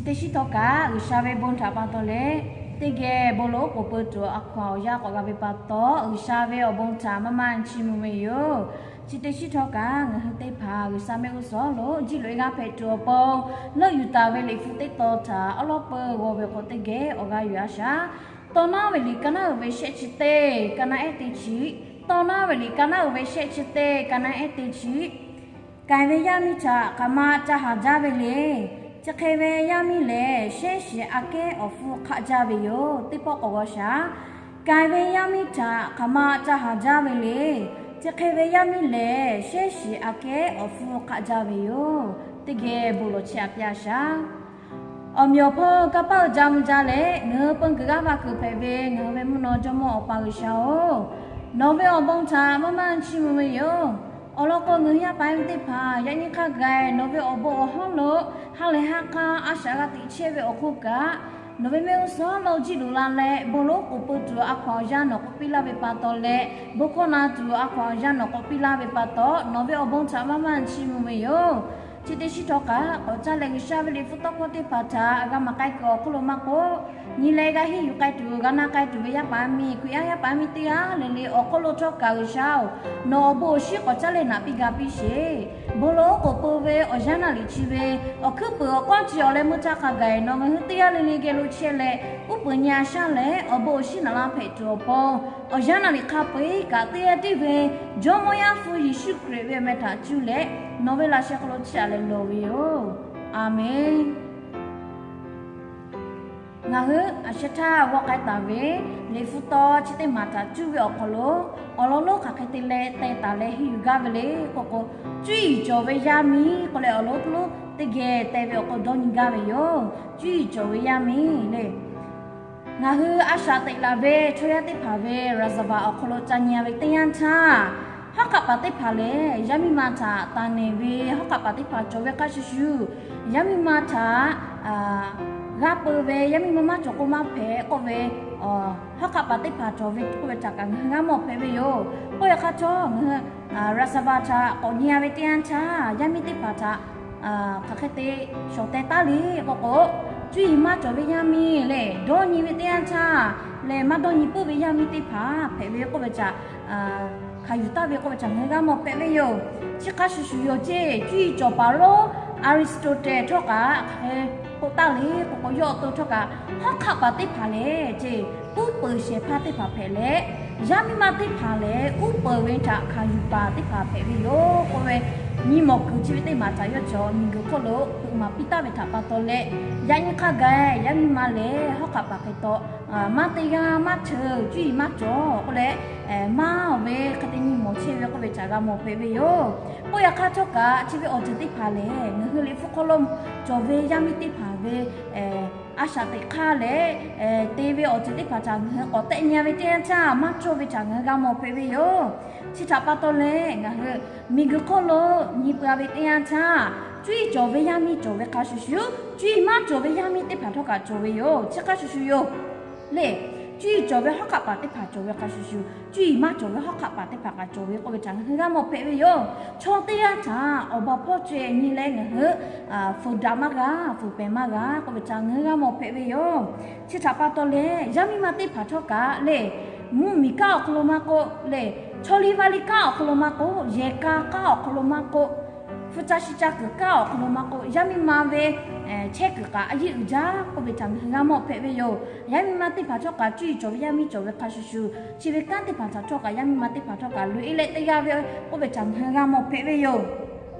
Teˇ shiˉ htawˇ kaꞈ G'uiˬsha ve bon htaꞈ pa taw leh, teˇ geh bon lo k'oˍ pui tuˬ a hkaw-anˬ awˬ yanˇ k'awꞈ g'a ve pa taw, G'uiˬsha ve awˬ bon htaꞈ maˇ maˇ chiˇ mvuh ve yoˬ. Chi teˇ shiˉ htawˇ kaꞈ ngaˬ hui teˇ hpaˍ G'uiˬsha mehˆ g'uˇ suhˍ lo jiˇ loꞈ e g'aˇ hpehꞈ tuˬ awˬ pon, leuˆ yuˬ taˍ ve liꞈ hpu teˇ tawn htaꞈ awˉ lawˉ peu g'aw ve awˬ hk'aw teˇ geh awˬ g'aˇ yuˬ a shaˍ. Tawˇ naˉ ve liꞈ ka naˉ uiˍ ve shehˆ chi teˇ, ka naˉ ehˉ teˇ chi. Tawˇ naˉ ve liꞈ ka naˉ uiˍ ve shehˆ chi teˇ, ka naˉ ehˉ teˇ chi. K'ai ve yaˇ miˇ htaꞈ hk'aˬ ma ca haˍ jaˇ ve le. Chi hk'e ve yaˇ miˇ lehˬ, shehˉ shiˍ aꞈ kehˉ awˬ hpfuhˇ hk'aˆ jaˇ ve yoˬ. Teˇ pawˆ k'awꞈ g'aw shaˍ. K'ai ve yaˇ miˇ htaꞈ hk'aˬ ma ca haˍ jaˇ ve le. Chi hk'e ve yaˇ miˇ lehˬ, shehˉ shiˍ aꞈ kehˉ awˬ hpfuhˇ hk'aˆ jaˇ ve yoˬ. Teˇ geh bon lawˬ chehˇ a piˇ a shaˍ. Awˬ meꞈ awˬ hpawˇ kanˇ paˆ uiˍ jaˇ mvuh jaˇ leh, ngaˬ hui peu kuiˬ g'aˇ va kuiˬ hpehꞈ ve ngaˬ hui ve mvuhˇ naw jawˇmawˇ Awˬ pa G'uiˬsha-oˬ, nawˬ ve awˬ bon htaꞈ maˇ maˇ chiˇ mvuh ve yoˬ. Awˬ lawn k'o, ngaˬ hui yaˇ paˍ yaˇ miˇ teˇ hpaˍ yaꞈ nyi hk'a gaˬ nawˬ ve awˬ bon awˬ hawˉ lo ha lehˬ ha k'a a shaꞈ g'a teꞈ chehˇ ve awˬ hk'oˆ kaꞈ, nawˬ ve mehˆ g'uˇ suhˍ lo jiˇ loꞈ la leh bon lonˉ k'oˍ pui tuˬ a hkaw-anˬ awˬ yanˇ nawˬ k'awꞈ piˇ laˇ ve pa taw leh, bon hkawˇ na tuˬ a hkaw-anˬ awˬ yanˇ nawˬ k'awꞈ piˇ laˇ ve pa taw, nawˬ ve awˬ bon htaꞈ maˇ maˇ chiˇ mvuh ve yoˬ. Chi teˇ shiˉ htawˇ kaꞈ k'awꞈ caˇ leh G'uiˬsha ve liꞈ hpu tawˇ hkawˇ teˇ hpaˍ htaꞈ g'a maˍ k'ai kuiˬ awˬ hk'oˆ lo maˇ k'oˆ, nyi leh g'a henˇ yuˬ k'ai tuˬ g'a na k'ai tuˬ ve yaˇ paˍ miˇ, Hkriꞈ yaˇ yaˇ paˍ miˇ teˇ g'aˇ le le awˬ hk'oˆ lo htawˇ kaꞈ G'uiˬsha-oˬ, nawˬ awˬ bon awˬ shinˉ k'awꞈ caˇ leh naꞈ piˇ g'a piˇ sheˍ. Bon lonˉ k'oˍ pui ve awˬ yanˇ naˆ liꞈ chi ve awˬ hkuiˉ puiˍ awˬ k'aw chi awˬ leh meuˇ htaˇ hk'a gaˬ nawˬ ngaˬ hui teˇ g'aˇ le le geh lo chehˇ leh, uˉ peunˍ nyi a shaˉ leh awˬ bon awˬ shinˉ naꞈ la hpehꞈ tuˬ awˬ pon, awˬ yanˇ naˆ liꞈ hk'a peu-eˬ kaꞈ teˇ g'aˇ tiˉ ve Jawˇmawˇ Yaˇ hpu Yeˍsuˆ Hkriꞈ ve awˬ meh htaꞈ cuˇ leh nawˬ ve laꞈ sheh hk'aw lo chiˇ aꞈ leh lawˬ ve yoˬ. A menˬ. Ngaˬ hui a sheh htaˇ g'aw k'ai taˍ ve liꞈ hpu tawˇ chi teˇ maˬ htaꞈ cuˇ ve awˬ hk'aw lo, awˬ lawn lonˉ hk'aˬ hk'e te leh teh taˍ leh henˇ yuˬ gaˇ ve le k'oˆ k'o, cuˇ yiˍ cawˬ ve yaˇ miˇ k'oˆ leh awˬ lawn lonˉ teˇ geh teh ve awˬ hk'aw dawˇ nyi gaˇ ve yoˬ. Cuˇ yiˍ cawˬ ve yaˇ miˇ le. Ngaˬ hui a shaꞈ teꞈ laˬ ve chaw yaˇ teˇ hpaˍ ve ရာဇဝင် awˬ hk'aw lo ca nyi-a ve teˇ yanˇ htaˇ, hawˉ hk'aˆ paˍ teˇ hpaˍ lehˬ yaˇ miˇ ma htaꞈ taˍ neˬ ve hawˉ hk'aˆ paˍ teˇ hpaˍ cawˬ ve hk'a shuˍ shuˍ, yaˇ miˇ ma htaꞈ g'a peu ve, yaˇ miˇ ma maˇ cawˬ k'o maˇ hpehꞈ k'oˆ ve hawˉ hk'aˆ paˍ teˇ hpaˍ cawˬ ve k'oˆ ve htaꞈ kaꞈ ngaˬ hui g'a mawˬ hpehꞈ ve yoˬ. K'oˆ ve hk'a htawˇ ngaˬ hui ရာဇဝင် htaꞈ k'awꞈ nyi-a ve teˇ yanˇ htaˇ, yaˇ miˇ teˇ hpaˍ htaꞈ hk'aˬ hk'e te shawˍ teh taˉ le k'oˆ k'o, cuˇ yiˍ maˇ cawˬ ve yaˇ miˇ lehˬ dawˇ nyi ve teˇ yanˇ htaˇ lehˬ, maˇ dawˇ nyi puiˉ ve yaˇ miˇ teˇ hpaˍ hpehꞈ ve k'oˆ ve htaꞈ hkanˍ yuˬ taˍ ve k'oˆ ve htaꞈ ngaˬ hui g'a mawˬ hpehꞈ ve yoˬ. Chi hk'a shuˍ shuˍ yoˬ ceˇ, cuˇ yiˍ cawˬ paˍ lonˉ အရစတိုတန် htawˇ kaꞈ hk'aˬ hk'e k'oˆ taˉ le k'oˆ k'o, yawˇ awˬ to htawˇ kaꞈ hawˉ hk'aˆ paˍ teˇ hpaˍ lehˬ ceˇ, uˉ peunˍ shehˍ hpaˇ teˇ hpaˍ hpehꞈ leh, yaˇ miˇ ma teˇ hpaˍ lehˬ uˉ peunˍ ve htaꞈ hkanˍ yuˬ paˍ teˇ hpaˍ hpehꞈ ve yoˬ k'oˆ ve, nyi mawˬ kuiˬ chi ve teˇ maˬ htaꞈ yawˇ cawˬ miˬguiˬ hk'oˆ lo hpeuꞈ maˍ piˇ taˍ ve htaꞈ pa taw leh, yaꞈ nyi hk'a gaˬ yaˇ miˇ ma lehˬ hawˉ hk'aˆ paˍ hk'e taw maˇ teˇ g'aˇ maˇ cheuˬ, cuˇ yiˍ maˇ cawˬ k'oˆ leh, maˇ ve hk'e te nyi mawˬ chehˇ ve k'oˆ ve htaꞈ g'a mawˬ hpehꞈ ve yoˬ. K'oˆ yaꞈ hk'aˇ htawˇ kaꞈ chi ve awˬ ceuˬ teˇ hpaˍ lehˬ, ngaˬ hui liꞈ hpu hk'aw lo cawˬ ve yaˇ miˇ teˇ hpaˍ ve a shaꞈ teꞈ hk'aˇ leh te ve awˬ ceuˬ teˇ hpaˍ htaꞈ ngaˬ hui k'awꞈ tehˆ nyi-a ve teˇ yanˇ htaˇ, maˇ cawˇ ve htaꞈ ngaˬ hui g'a mawˬ hpehꞈ ve yoˬ. Chi htaꞈ pa taw leh ngaˬ hui miˬguiˬ hk'oˆ lo nyi peuˬ-a ve teˇ yanˇ htaˇ, cuˇ yiˍ cawˬ ve yaˇ miˇ cawˬ ve hk'a shuˍ shuˍ, cuˇ yiˍ maˇ cawˬ ve yaˇ miˇ teˇ hpaˍ htawˇ kaꞈ cawˬ ve yoˬ. Chi hk'a shuˍ shuˍ yoˬ le. Cuˇ yiˍ cawˬ ve hawˉ hk'aˆ paˍ teˇ hpaˍ cawˬ ve hk'a shuˍ shuˍ, cuˇ yiˍ maˇ cawˬ ve hawˉ hk'aˆ paˍ teˇ hpaˍ kaꞈ cawˬ ve k'oˆ ve htaꞈ ngaˬ hui g'a mawˬ hpehꞈ ve yoˬ. Chaw teˇ g'aˇ htaꞈ awˬ baˬ hpawˇ ceh nyi leh ngaˬ hui fuiˍ daꞈ maˇ g'a, fuiˍ pehˍ maˇ g'a k'oˆ ve htaꞈ ngaˬ hui g'a mawˬ hpehꞈ ve yoˬ. Chi htaꞈ pa taw leh yaˇ miˇ ma teˇ hpaˍ htawˇ kaꞈ le, mvuhˇmiˬ kanˉ awˬ hk'aw lo maˇ k'oˆ le, chaw liˇ vaˇ liˇ kanˉ awˬ hk'aw lo maˇ k'oˆ, yehˬ ka kanˉ awˬ hk'aw lo maˇ k'oˆ, hpu caˇ shi caˇ kuiˬ kanˉ awˬ hk'aw lo maˇ k'oˆ, yaˇ miˇ ma ve chehˇ kuiˬ kaꞈ a yeˇ uiˍ jaˇ k'oˆ ve htaꞈ ngaˬ hui g'a mawˬ hpehꞈ ve yoˬ. Yaˇ miˇ ma teˇ hpaˍ htawˇ kaꞈ cuˇ yiˍ cawˬ ve yaˇ miˇ cawˬ ve hk'a shuˍ shuˍ, chi ve kanˉ teˇ hpaˍ htaꞈ htawˇ kaꞈ yaˇ miˇ ma teˇ hpaˍ htawˇ kaꞈ loꞈ-e leh teˇ g'aˇ ve k'oˆ ve htaꞈ ngaˬ hui g'a mawˬ hpehꞈ ve yoˬ.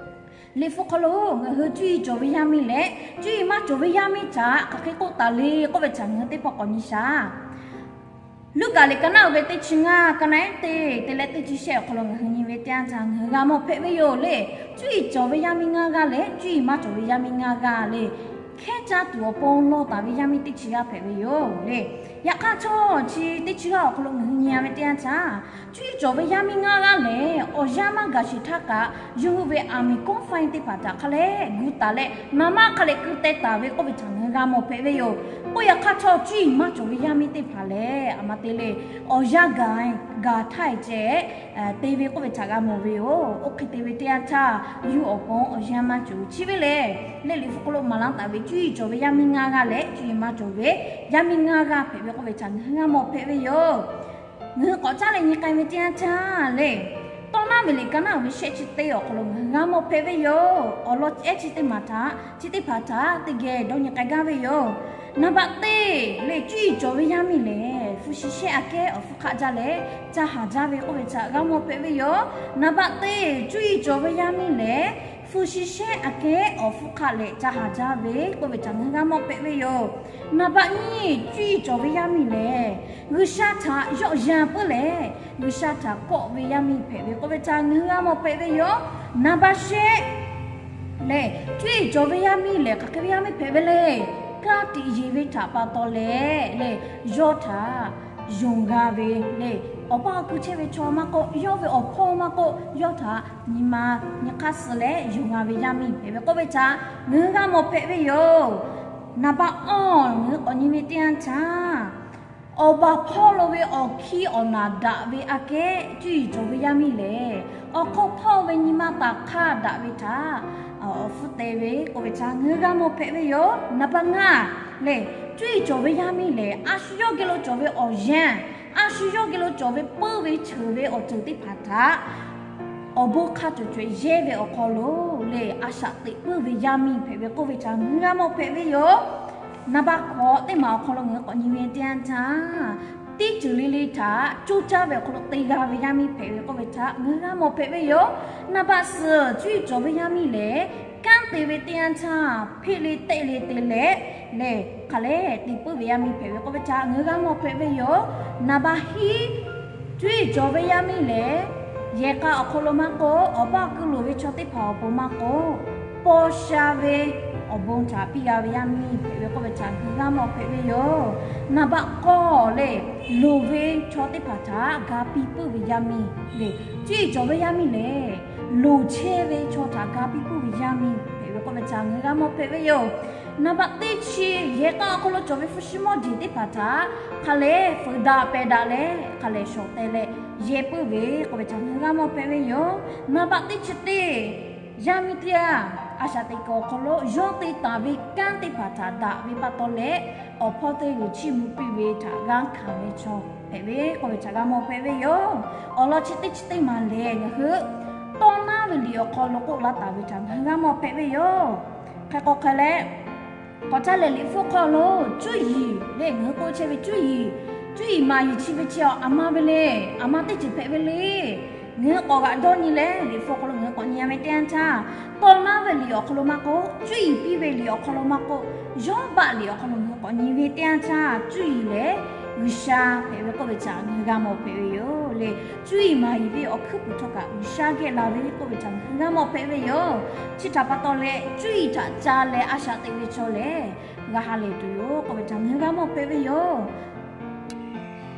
Liꞈ hpu hk'aw lo ngaˬ hui cuˇ yiˍ cawˬ ve yaˇ miˇ leh cuˇ yiˍ maˇ cawˬ ve yaˇ miˇ htaꞈ hk'aˬ hk'e k'oˆ taˍ le k'oˆ ve htaꞈ ngaˬ hui teˇ pawˆ k'awꞈ nyi shaˍ. Luˉkaꞈ liꞈ ka naˉ uiˍ ve teˇ chi ngaˇ, ka naˉ ehˉ teˇ te leh teˇ chi shehˆ awˬ hk'aw lo ngaˬ hui nyi ve teˇ yanˇ htaˇ ngaˬ hui g'a mawˬ hpehꞈ ve yoˬ le. Cuˇ yiˍ cawˬ ve yaˇ miˇ ngaˇ g'aˇ leh cuˇ yiˍ maˇ cawˬ ve yaˇ miˇ ngaˇ g'aˇ le. Hkehˉ caˇ tuˬ awˬ pon lawˇ taˍ ve yaˇ miˇ teˇ chi g'aˇ hpehꞈ ve yoˬ le. Yaꞈ hk'aˇ htawˇ chi teˇ chi g'aˇ awˬ hk'aw lo ngaˬ hui nyi-a ve teˇ yanˇ htaˇ, cuˇ yiˍ cawˬ ve yaˇ miˇ ngaˇ g'aˇ lehˬ awˬ yanˇ maˇ gaˬ sheˍ htaˇ kaꞈ yawˇ hui ve aˬ miˍ kawˆ faiˇ teˇ hpaˍ htaꞈ hk'a leh gu taˍ leh, naˍ manˇ hk'a leh keu teh taˍ ve k'oˆ ve htaꞈ ngaˬ hui g'a mawˬ hpehꞈ ve yoˬ. K'oˆ yaꞈ hk'aˇ htawˇ cuˇ yiˍ maˇ cawˬ ve yaˇ miˇ teˇ hpaˍ lehˬ, a ma te le, awˬ yanˇ gaˬ gaˬ htaˇ ceh te ve k'oˆ ve htaꞈ g'a mawˬ ve yoˬ. Oˇ hk'e te ve teˇ yanˇ htaˇ, yawˇ awˬ pon awˬ yanˇ maˇ cawˬ chi ve le. Lehˬ, Liꞈ hpu hk'aw lo maˍ laˇ taˍ ve cuˇ yiˍ cawˬ ve yaˇ miˇ ngaˇ g'aˇ leh cuˇ yiˍ maˇ cawˬ ve yaˇ miˇ ngaˇ g'aˇ hpehꞈ ve k'oˆ ve htaꞈ ngaˬ hui g'a mawˬ hpehꞈ ve yoˬ. Ngaˬ hui k'awꞈ caˉ leh nyi k'ai ve teˇ yanˇ htaˇ le, Tawˇ naˉ ve liꞈ ka naˉ uiˍ ve shehˆ chi teˇ awˬ hk'aw lo ngaˬ hui g'a mawˬ hpehꞈ ve yoˬ. Awˬ lawn ehˉ chi teˇ maˬ htaꞈ, chi teˇ hpaˍ htaꞈ teˇ geh dawˇ nyi k'ai gaˇ ve yoˬ. Naˍ baˆ teˇ lehˬ, cuˇ yiˍ cawˬ ve yaˇ miˇ lehˬ, hpu shi shehˆ aꞈ kehˉ awˬ hpfuhˇ hk'aˆ jaˇ leh ca haˍ jaˇ ve k'oˆ ve htaꞈ g'a mawˬ hpehꞈ ve yoˬ. Naˍ baˆ teˇ, cuˇ yiˍ cawˬ ve yaˇ miˇ lehˬ, hpu shi shehˆ aꞈ kehˉ awˬ hpfuhˇ hk'aˆ leh ca haˍ jaˇ ve k'oˆ ve htaꞈ ngaˬ hui g'a mawˬ hpehꞈ ve yoˬ. Naˍ baˆ nyiˇ, cuˇ yiˍ cawˬ ve yaˇ miˇ lehˬ, G'uiˬsha htaꞈ yawˆ yan puiˉ leh, G'uiˬsha htaꞈ kawˆ ve yaˇ miˇ hpehꞈ ve k'oˆ ve htaꞈ ngaˬ hui g'a mawˬ hpehꞈ ve yoˬ. Naˍ baˆ shehˆ lehˬ, cuˇ yiˍ cawˬ ve yaˇ miˇ lehˬ, hk'aˬ hk'e ve yaˇ miˇ hpehꞈ ve le. Ka tiꞈ yeˬ ve htaꞈ pa taw leh lehˬ, yawˇ htaꞈ yonˍ g'a ve le. Awˬ paˇ awˬ ku chehˇ ve chaw maˇ k'oˆ, yawˇ ve awˬ hpawˇ maˇ k'oˆ, yawˇ htaꞈ nyi ma nyi hk'aˇ suh leh yonˍ g'a ve yaˇ miˇ hpehꞈ ve k'oˆ ve htaꞈ ngaˬ hui g'a mawˬ hpehꞈ ve yoˬ. Naˍ baˆ awˬ, ngaˬ hui k'awꞈ nyi ve teˇ yanˇ htaˇ, awˬ baˬ hpawˇ lo ve awˬ hkiˇ awˬ naˬ daꞈ ve aꞈ kehˉ cuˇ yiˍ cawˬ ve yaˇ miˇ lehˬ, awˬ hk'aw hpawˇ ve nyi ma taˍ hk'aˇ daꞈ ve htaꞈ awˬ hpfuhˇ te ve k'oˆ ve htaꞈ ngaˬ hui g'a mawˬ hpehꞈ ve yoˬ. Naˍ baˆ ngaˇ lehˬ, cuˇ yiˍ cawˬ ve yaˇ miˇ lehˬ, a shu yawˇ geh lo cawˬ ve awˬ yanˇ, a shu yawˇ geh lo cawˬ ve puiˉ ve cheuˬ ve awˬ ceuˬ teˇ hpaˍ htaꞈ awˬ bon hk'a cawˬ cawehˬ yehˇ ve awˬ hk'aw lo lehˬ, a shaꞈ teꞈ puiˉ ve yaˇ miˇ hpehꞈ ve k'oˆ ve htaꞈ ngaˬ hui g'a mawˬ hpehꞈ ve yoˬ. Naˍ baˆ hkawꞈ teˇ maˬ awˬ hk'aw lo ngaˬ hui k'awꞈ nyi ve teˇ yanˇ htaˇ, teˇ ceuˬ le le htaꞈ coˇ caˇ ve awˬ hk'aw lo te g'a ve yaˇ miˇ hpehꞈ ve k'oˆ ve htaꞈ ngaˬ hui g'a mawˬ hpehꞈ ve yoˬ. Naˍ baˆ suhˍ, cuˇ yiˍ cawˬ ve yaˇ miˇ lehˬ, kanˉ te ve teˇ yanˇ htaˇ hpeˆ le tehˆ le te leh lehˬ, hk'aˬ lehˬ te puiˉ ve yaˇ miˇ hpehꞈ ve k'oˆ ve htaꞈ ngaˬ hui g'a mawˬ hpehꞈ ve yoˬ. Naˍ baˆ hiˉ, cuˇ yiˍ cawˬ ve yaˇ miˇ lehˬ, yehˬ k'a awˬ hk'aw lo maˇ k'oˆ, awˬ paˇ awˬ ku loˍ ve chaw teˇ hpaˍ awˬ pon maˇ k'oˆ, paw sha ve awˬ bon htaꞈ piˇ g'a ve yaˇ miˇ hpehꞈ ve k'oˆ ve htaꞈ ngaˬ hui g'a mawˬ hpehꞈ ve yoˬ. Naˍ baˆ k'awˇ lehˬ, loˍ ve chaw teˇ hpaˍ htaꞈ ga piˇ puiˉ ve yaˇ miˇ lehˬ, cuˇ yiˍ cawˬ ve yaˇ miˇ lehˬ, loˍ chehˇ ve chaw htaꞈ ga piˇ puiˉ ve yaˇ miˇ hpehꞈ ve k'oˆ ve htaꞈ ngaˬ hui g'a mawˬ hpehꞈ ve yoˬ. Naˍ baˆ teˇ chi, yehˬ k'a awˬ hk'aw lo cawˬ ve hpu shi mawˇ jeˬ teˇ hpaˍ htaꞈ hk'aˬ lehˬ fuiˍ daꞈ pehˬ daꞈ leh hk'aˬ lehˬ shawˍ teh leh yehˇ puiˉ ve k'oˆ ve htaꞈ ngaˬ hui g'a mawˬ hpehꞈ ve yoˬ. Naˍ baˆ teˇ chi teˇ, yaˇ miˇ teˇ g'aˇ a shaꞈ teꞈ kuiˬ awˬ hk'aw lo yawˇ te taˍ ve kanˉ teˇ hpaˍ htaꞈ daꞈ ve pa taw leh, awˬ hpawˇ teˇ g'uiˬ chiˇ mvuh piˇ ve htaꞈ g'a hkanˍ ve chaw hpehꞈ ve k'oˆ ve htaꞈ g'a mawˬ hpehꞈ ve yoˬ. Awˬ lawn chi teˇ chi teˇ maˬ lehˬ, ngaˬ hui tawˇ naˉ ve liꞈ awˬ hk'aw lo k'oˆ laˇ taˍ ve htaꞈ ngaˬ hui g'a mawˬ hpehꞈ ve yoˬ. Hk'e k'o hk'e leh, k'awꞈ caˇ leh Liꞈ hpu hk'aw lo cuˇ yiˍ lehˬ, ngaˬ hui k'oˆ chehˇ ve cuˇ yiˍ, cuˇ yiˍ maˍ yiˍ chi ve chi a ma ve le, a ma teˇ ceuˬ hpehꞈ ve le. Ngaˬ hui k'awꞈ g'aꞈ dawˇ nyi leh Liꞈ hpu awˬ hk'aw lo ngaˬ hui k'awꞈ nyi a ve teˇ yanˇ htaˇ, tawˇ naˉ ve liꞈ awˬ hk'aw lo maˇ k'oˆ, cuˇ yiˍ piˇ ve liꞈ awˬ hk'aw lo maˇ k'oˆ, Yawˇbaˆ liꞈ awˬ hk'aw lo ngaˬ hui k'awꞈ nyi ve teˇ yanˇ htaˇ, cuˇ yiˍ lehˬ G'uiˬsha hpehꞈ ve k'oˆ ve htaꞈ ngaˬ hui g'a mawˬ hpehꞈ ve yoˬ le. Cuˇ yiˍ maˍ yiˍ ve awˬ hkuiˉ puiˍ htawˇ kaꞈ G'uiˬsha geh la ve k'oˆ ve htaꞈ ngaˬ hui g'a mawˬ hpehꞈ ve yoˬ. Chi htaꞈ pa taw leh cuˇ yiˍ htaꞈ ca leh a shaꞈ teꞈ ve chaw lehˬ, g'a ha lehˬ tuˬ yoˬ k'oˆ ve htaꞈ ngaˬ hui g'a mawˬ hpehꞈ ve yoˬ.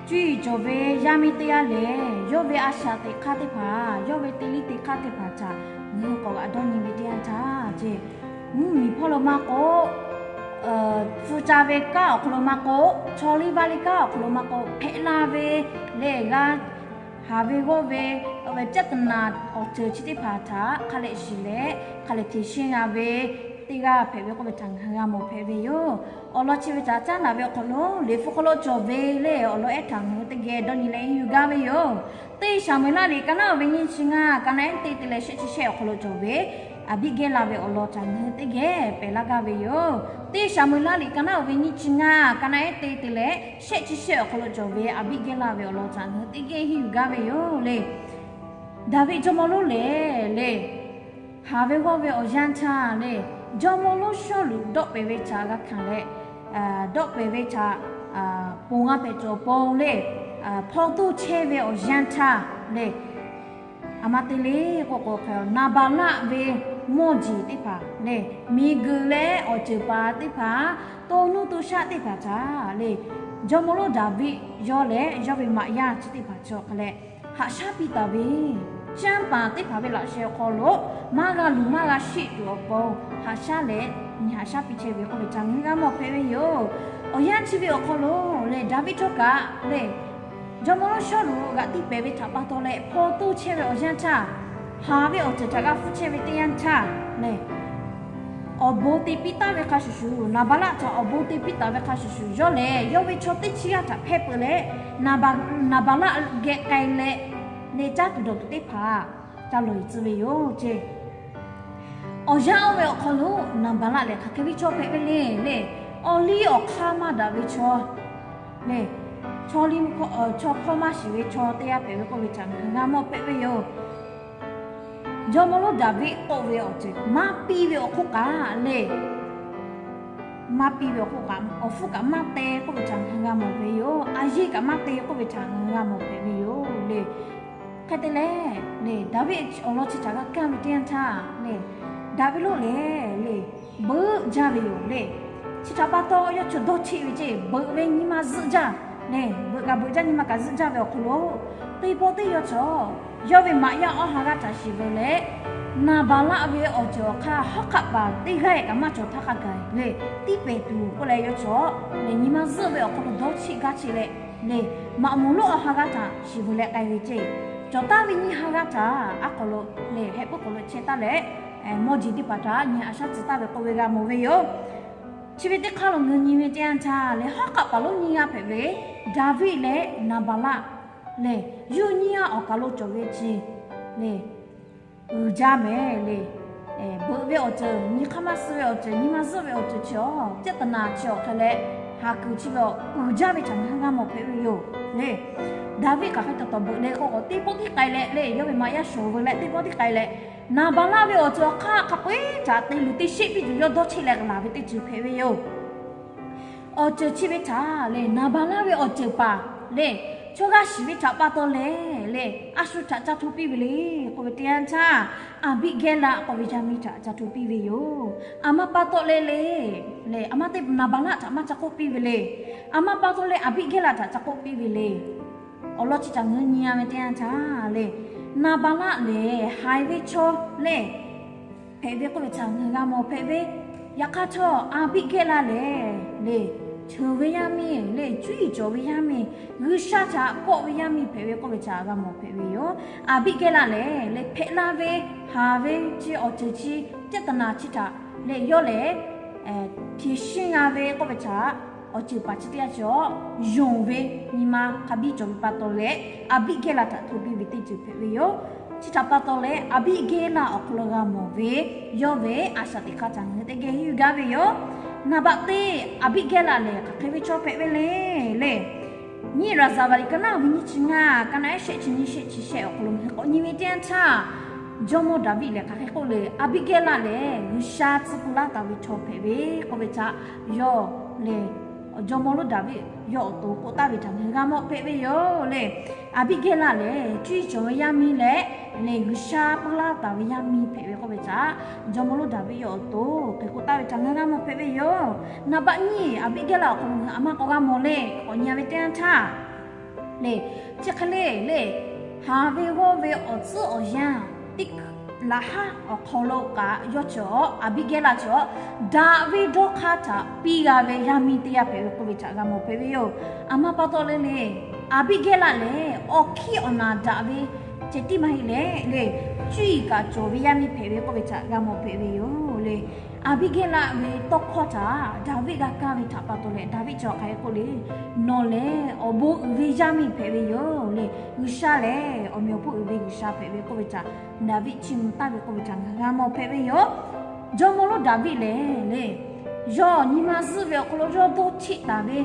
Cuˇ yiˍ cawˬ ve yaˇ miˇ teˇ g'aˇ lehˬ, yawˇ ve a shaꞈ teꞈ hk'aˇ teˇ hpaˍ, yawˇ ve te liˇ te hk'aˇ teˇ hpaˍ htaꞈ ngaˬ hui k'awꞈ g'aꞈ dawˇ nyi ve teˇ yanˇ htaˇ, mvuhˇmiˬ hpawˇ lo maˇ k'oˆ, hpu ca ve kanˉ awˬ hk'aw lo maˇ k'oˆ, chaw liˇ vaˇ liˇ kanˉ awˬ hk'aw lo maˇ k'oˆ, hpehꞈ la ve lehˬ g'a haˍ ve g'awˇ ve, ve caˇ tuˬ naˬ awˬ ceuˬ chi teˇ hpaˍ htaꞈ hk'a lehꞈ shiˍ leh hk'a lehꞈ hteˍ sheˇ g'a ve teˇ g'aˇ hpehꞈ ve k'oˆ ve htaꞈ ngaˬ hui g'a mawˬ hpehꞈ ve yoˬ. Awˬ lawn chi ve htaꞈ caˉ naˍ ve awˬ hk'aw lo Liꞈ hpu hk'aw lo cawˬ ve lehˬ, awˬ lawn ehˉ htaꞈ ngaˬ hui teˇ geh dawˇ nyi leh henˇ yuˬ gaˇ ve yoˬ. Teˇ Saˍmo-eˍlaˆ liꞈ ka naˉ uiˍ ve nyiˇ chi ngaˇ, ka naˉ ehˉ teˇ te leh shehˆ chi shehˆ awˬ hk'aw lo cawˬ ve Aˍbiˆgehˇlaˆ ve awˬ lawn htaꞈ ngaˬ hui teˇ geh pehˬ laˇ gaˇ ve yoˬ. Teˇ Saˍmo-eˍlaˆ liꞈ ka naˉ uiˍ ve nyiˇ chi ngaˇ, ka naˉ ehˉ teˇ te leh shehˆ chi shehˆ awˬ hk'aw lo cawˬ ve Aˍbiˆgehˇlaˆ ve awˬ lawn htaꞈ ngaˬ hui teˇ geh henˇ yuˬ gaˇ ve yoˬ le. Daˍviˆ jawˇmawˇ lonˉ lehˬ le, haˍ ve g'awˇ ve awˬ yanˇ htaˇ le, jawˇmawˇ lonˉ Sawˉluꞈ dawˆ pehˍ ve htaꞈ g'a hkanˍ leh, dawˆ pehˍ ve htaꞈ ponˬ g'a pehˍ cawˬ pon le, hpawˇ toˇ chehˇ ve awˬ yanˇ htaˇ le, aˬ ma te le k'oˆ k'o hk'e, Naˍbaˍlaˆ ve mawˇ jeˬ teˇ hpaˍ lehˬ, miˬguiˬ leh awˬ ceuˬ paˍ teˇ hpaˍ, to nuˇ to shaˆ teˇ hpaˍ htaꞈ le, jawˇmawˇ lonˉ Daˍviˆ yawˇ leh yawˇ ve maꞈ yaˇ chi teˇ hpaˍ chaw hk'a leh haꞈ shaˉ piˇ taˍ ve, canˇ paˍ teˇ hpaˍ ve laꞈ sheh awˬ hk'aw lo maˇ g'a luˬ maˇ g'a sheˆ tuˬ awˬ pon haꞈ shaˉ leh nyi haꞈ shaˉ piˇ chehˇ ve k'oˆ ve htaꞈ ngaˬ hui g'a mawˬ hpehꞈ ve yoˬ. Awˬ yanˇ chi ve awˬ hk'aw lo lehˬ, Daˍviˆ htawˇ kaꞈ lehˬ, Jawˇmawˇ lonˉ Sawˉluꞈ g'aꞈ tiˇ pehˍ ve htaꞈ pa taw leh, hpaw toˇ chehˇ ve awˬ yanˇ htaˇ, haˍ ve awˬ ceuˬ htaꞈ g'a hpfuhˇ chehˇ ve teˇ yanˇ htaˇ lehˬ, awˬ bon te piˇ taˍ ve hk'a shuˍ shuˍ, Naˍbaˍlaˆ htaꞈ awˬ bon te piˇ taˍ ve hk'a shuˍ shuˍ, yawˇ lehˬ yawˇ ve chaw teˇ chi g'aˇ htaꞈ hpehˇ peuˬ leh, Naˍbaˍlaˆ geh k'ai leh, leh caˇ tuˬ dawˬ tuˬ teˇ hpaˍ ca lawˬ e tcuh ve yoˬ ceˇ. Awˬ yanˇ oˇ ve awˬ hk'aw lo Naˍbaˍlaˆ lehˬ hk'aˬ hk'e ve chaw hpehꞈ ve le le, awˬ liˇ awˬ hk'aˇ maˇ daꞈ ve chaw lehˬ, chaw liˇ chaw hkawˇ maˇ shiˍ ve chaw teˇ g'aˇ hpehꞈ ve k'oˆ ve htaꞈ ngaˬ hui g'a mawˬ hpehꞈ ve yoˬ. Jawˇmawˇ lonˉ Daˍviˆ k'oˆ ve awˬ ceuˬ maˇ piˇ ve awˬ hk'oˆ kaꞈ le, maˇ piˇ ve awˬ hk'oˆ kaꞈ awˬ hpfuhˇ kaꞈ maˇ te k'oˆ ve htaꞈ ngaˬ hui g'a mawˬ ve yoˬ. A yiˇ kaꞈ maˇ te k'oˆ ve htaꞈ ngaˬ hui g'a mawˬ hpehꞈ ve yoˬ le. Hk'e te leh, Daˍviˆ awˬ lawn chi htaꞈ g'a kaˇ ve teˇ yanˇ htaˇ le, Daˍviˆ lonˉ lehˬ le, beuꞈ jaˇ ve yoˬ le. Chi htaꞈ pa taw yawˇ chaw dawˇ cheˆ ve ceˇ, beuꞈ ve nyi ma zuhˆ jaˇ le, beuꞈ kaꞈ beuꞈ jaˇ, nyi ma kaꞈ zuhˆ jaˇ ve awˬ hk'aw lo, teˇ pawˆ teˇ yawˇ chaw, yawˇ ve maꞈ yaˇ awˬ ha g'aˇ htaꞈ shiˍ veuˬ leh, Naˍbaˍlaˆ ve awˬ ceuˬ awˬ hk'aˇ hawˉ hk'aˆ paˍ teˇ g'aˇ kaꞈ maˇ cawˬ htaˇ hk'a gaˬ le, tiˇ pehˍ tuˬ k'oˆ leh yawˇ chaw, le nyi ma zuhˆ ve awˬ hk'aw lo dawˇ cheˆ gaˇ cheˆ leh, le maꞈ moˍ lonˉ awˬ ha g'aˇ htaꞈ shiˍ veuˬ leh k'ai ve ceˇ. Cawˬ taˍ ve nyiˇ ha g'aˇ htaꞈ a k'awꞈ lo le heh puiˉ k'awꞈ lo chehˇ taˍ leh, mawˇ jeˬ teˇ hpaˍ htaꞈ nyi a shaˉ tcuh taˍ ve k'oˆ ve g'a mawˬ ve yoˬ. Chi ve teˇ hk'aˇ lo ngaˬ hui nyi ve teˇ yanˇ htaˇ lehˬ, hawˉ hk'aˆ paˍ lonˉ nyiˇ g'aˇ hpehꞈ ve, Daˍviˆ leh Naˍbaˍlaˆ lehˬ, yawˇ nyiˇ g'aˇ awˬ kaˬ lo cawˬ ve ceˇ le, uiˍ jaˇ mehˍ le. Beuꞈ ve awˬ ceuˬ, nyi hk'aˇ maˇ suh ve awˬ ceuˬ, nyi ma zuhˆ ve awˬ ceuˬ chi awˬ, ပြဿနာ chi awˬ hk'e leh, haˍ kuiˬ chi ve awˬ uiˍ jaˇ ve htaꞈ ngaˬ hui g'a mawˬ hpehꞈ ve yoˬ le. Daˍviˆ hk'aˬ hk'e taw taw beuꞈ le k'o k'o, teˇ pawˆ tiˉ k'ai leh le, yawˇ ve maꞈ yaˇ shawˍ veuˬ leh teˇ pawˆ tiˉ k'ai leh, Naˍbaˍlaˆ ve awˬ ceuˬ awˬ hk'aˇ hk'a peu-eˬ htaꞈ te luˬ te sheˆ piˇ tuˬ yawˇ dawˇ cheˆ leh laˬ ve teˇ ceuˬ hpehꞈ ve yoˬ. Awˬ ceuˬ chi ve htaꞈ le, Naˍbaˍlaˆ ve awˬ ceuˬ paˍ le, chaw g'aˇ shiˍ ve htaꞈ pa taw leh le, a shu htaꞈ ca hto piˇ ve le k'oˆ ve teˇ yanˇ htaˇ, Aˍbiˆgehˇlaˆ k'oˆ ve yaˇ miˇ htaꞈ ca hto piˇ ve yoˬ. A ma pa taw leh le, le a ma teˇ Naˍbaˍlaˆ htaꞈ maˇ ca k'oˆ piˇ ve le. A ma pa taw leh Aˍbiˆgehˇlaˆ htaꞈ ca k'oˆ piˇ ve le. Awˬ lawn chi htaꞈ ngaˬ hui nyi a ve teˇ yanˇ htaˇ le, Naˍbaˍlaˆ lehˬ haiˬ ve chaw le hpehꞈ ve k'oˆ ve htaꞈ ngaˬ hui g'a mawˬ hpehꞈ ve. Yaꞈ hk'aˇ htawˇ, Aˍbiˆgehˇlaˆ lehˬ le, cheuˬ ve yaˇ miˇ le, cuˇ yiˍ cawˬ ve yaˇ miˇ, G'uiˬsha htaꞈ kawˆ ve yaˇ miˇ hpehꞈ ve k'oˆ ve htaꞈ g'a mawˬ hpehꞈ ve yoˬ. Aˍbiˆgehˇlaˆ lehˬ le, hpehꞈ la ve, haˍ ve chi awˬ ceuˬ chi, ပြဿနာ chi htaꞈ le yawˇ lehˬ ဖြေရှင်း g'a ve k'oˆ ve htaꞈ, awˬ ceuˬ paˍ chi teˇ yanˇ chi awˬ, yonˍ ve nyi ma hk'a biˇ cawˬ ve pa taw leh, Aˍbiˆgehˇlaˆ htaꞈ hto piˇ ve teˇ ceuˬ hpehꞈ ve yoˬ. Chi htaꞈ pa taw leh, Aˍbiˆgehˇlaˆ awˬ hk'aw lo g'a mawˬ ve, yawˇ ve a shaꞈ teꞈ hk'aˇ htaꞈ ngaˬ hui teˇ geh henˇ yuˬ gaˇ ve yoˬ. Naˍbaˆ teˇ, Aˍbiˆgehˇlaˆ lehˬ hk'aˬ hk'e ve chaw hpehꞈ ve le le. Nyiˇ Raˍzaˍvaˍliꞈ ka naˉ ve nyiˇ chi ngaˇ, ka naˉ ehˉ shehˆ chi nyiˇ shehˆ chi shehˆ awˬ hk'aw lo ngaˬ hui k'awꞈ nyi ve teˇ yanˇ htaˇ, jawˇmawˇ Daˍviˆ lehˬ hk'aˬ hk'e k'oˆ le, Aˍbiˆgehˇlaˆ lehˬ G'uiˬsha tcuh pui laˇ taˍ ve chaw hpehꞈ ve k'oˆ ve htaꞈ yawˇ le, jawˇmawˇ lonˉ Daˍviˆ yawˇ awˬ to k'oˆ taˍ ve htaꞈ ngaˬ hui g'a mawˬ hpehꞈ ve yoˬ le. Aˍbiˆgehˇlaˆ lehˬ cuˇ yiˍ cawˬ ve yaˇ miˇ leh, le G'uiˬsha pui laˇ taˍ ve yaˇ miˇ hpehꞈ ve k'oˆ ve htaꞈ jawˇmawˇ lonˉ Daˍviˆ yawˇ awˬ to hk'e k'oˆ taˍ ve htaꞈ ngaˬ hui g'a mawˬ hpehꞈ ve yoˬ. Naˍbaˆ nyiˇ, Aˍbiˆgehˇlaˆ awˬ hk'aw lo ngaˬ hui a ma k'awꞈ g'a mawˬ le k'awꞈ nyi a ve teˇ yanˇ htaˇ le, chi hk'e le le, haˍ ve g'awˇ ve awˬ tcuhˉ awˬ yanˇ teˇ laꞈ haˉ awˬ hk'aw lo kaꞈ yawˇ chi awˬ, Aˍbiˆgehˇlaˆ chi awˬ, daꞈ ve dawˇ hk'aˇ htaꞈ piˇ g'a ve yaˇ miˇ teˇ g'aˇ hpehꞈ ve k'oˆ ve htaꞈ g'a mawˬ hpehꞈ ve yoˬ. A ma pa taw le le, Aˍbiˆgehˇlaˆ lehˬ awˬ hkiˇ awˬ naˍ daꞈ ve ceh tiˉ maˇ heˆ leh le, cuˇ yiˍ kaꞈ cawˬ ve yaˇ miˇ hpehꞈ ve k'oˆ ve htaꞈ g'a mawˬ hpehꞈ ve yoˬ le. Aˍbiˆgehˇlaˆ ve tawˇ hkawˇ htaꞈ Daˍviˆ g'a kaˇ ve htaꞈ pa taw leh, Daˍviˆ chi awˬ hk'aˬ hk'e k'oˆ le, nawˬ lehˬ awˬ bon uiˍ ve yaˇ miˇ hpehꞈ ve yoˬ le. G'uiˬsha lehˬ awˬ meꞈ awˬ hponˇ uiˍ ve G'uiˬsha hpehꞈ ve k'oˆ ve htaꞈ Daˍviˆ chiˇ mvuh taˍ ve k'oˆ ve htaꞈ ngaˬ hui g'a mawˬ hpehꞈ ve yoˬ. Jawˇmawˇ lonˉ Daˍviˆ lehˬ le, yawˇ nyi ma zuhˆ ve awˬ hk'aw lo yawˇ dawˇ cheˆ taˍ ve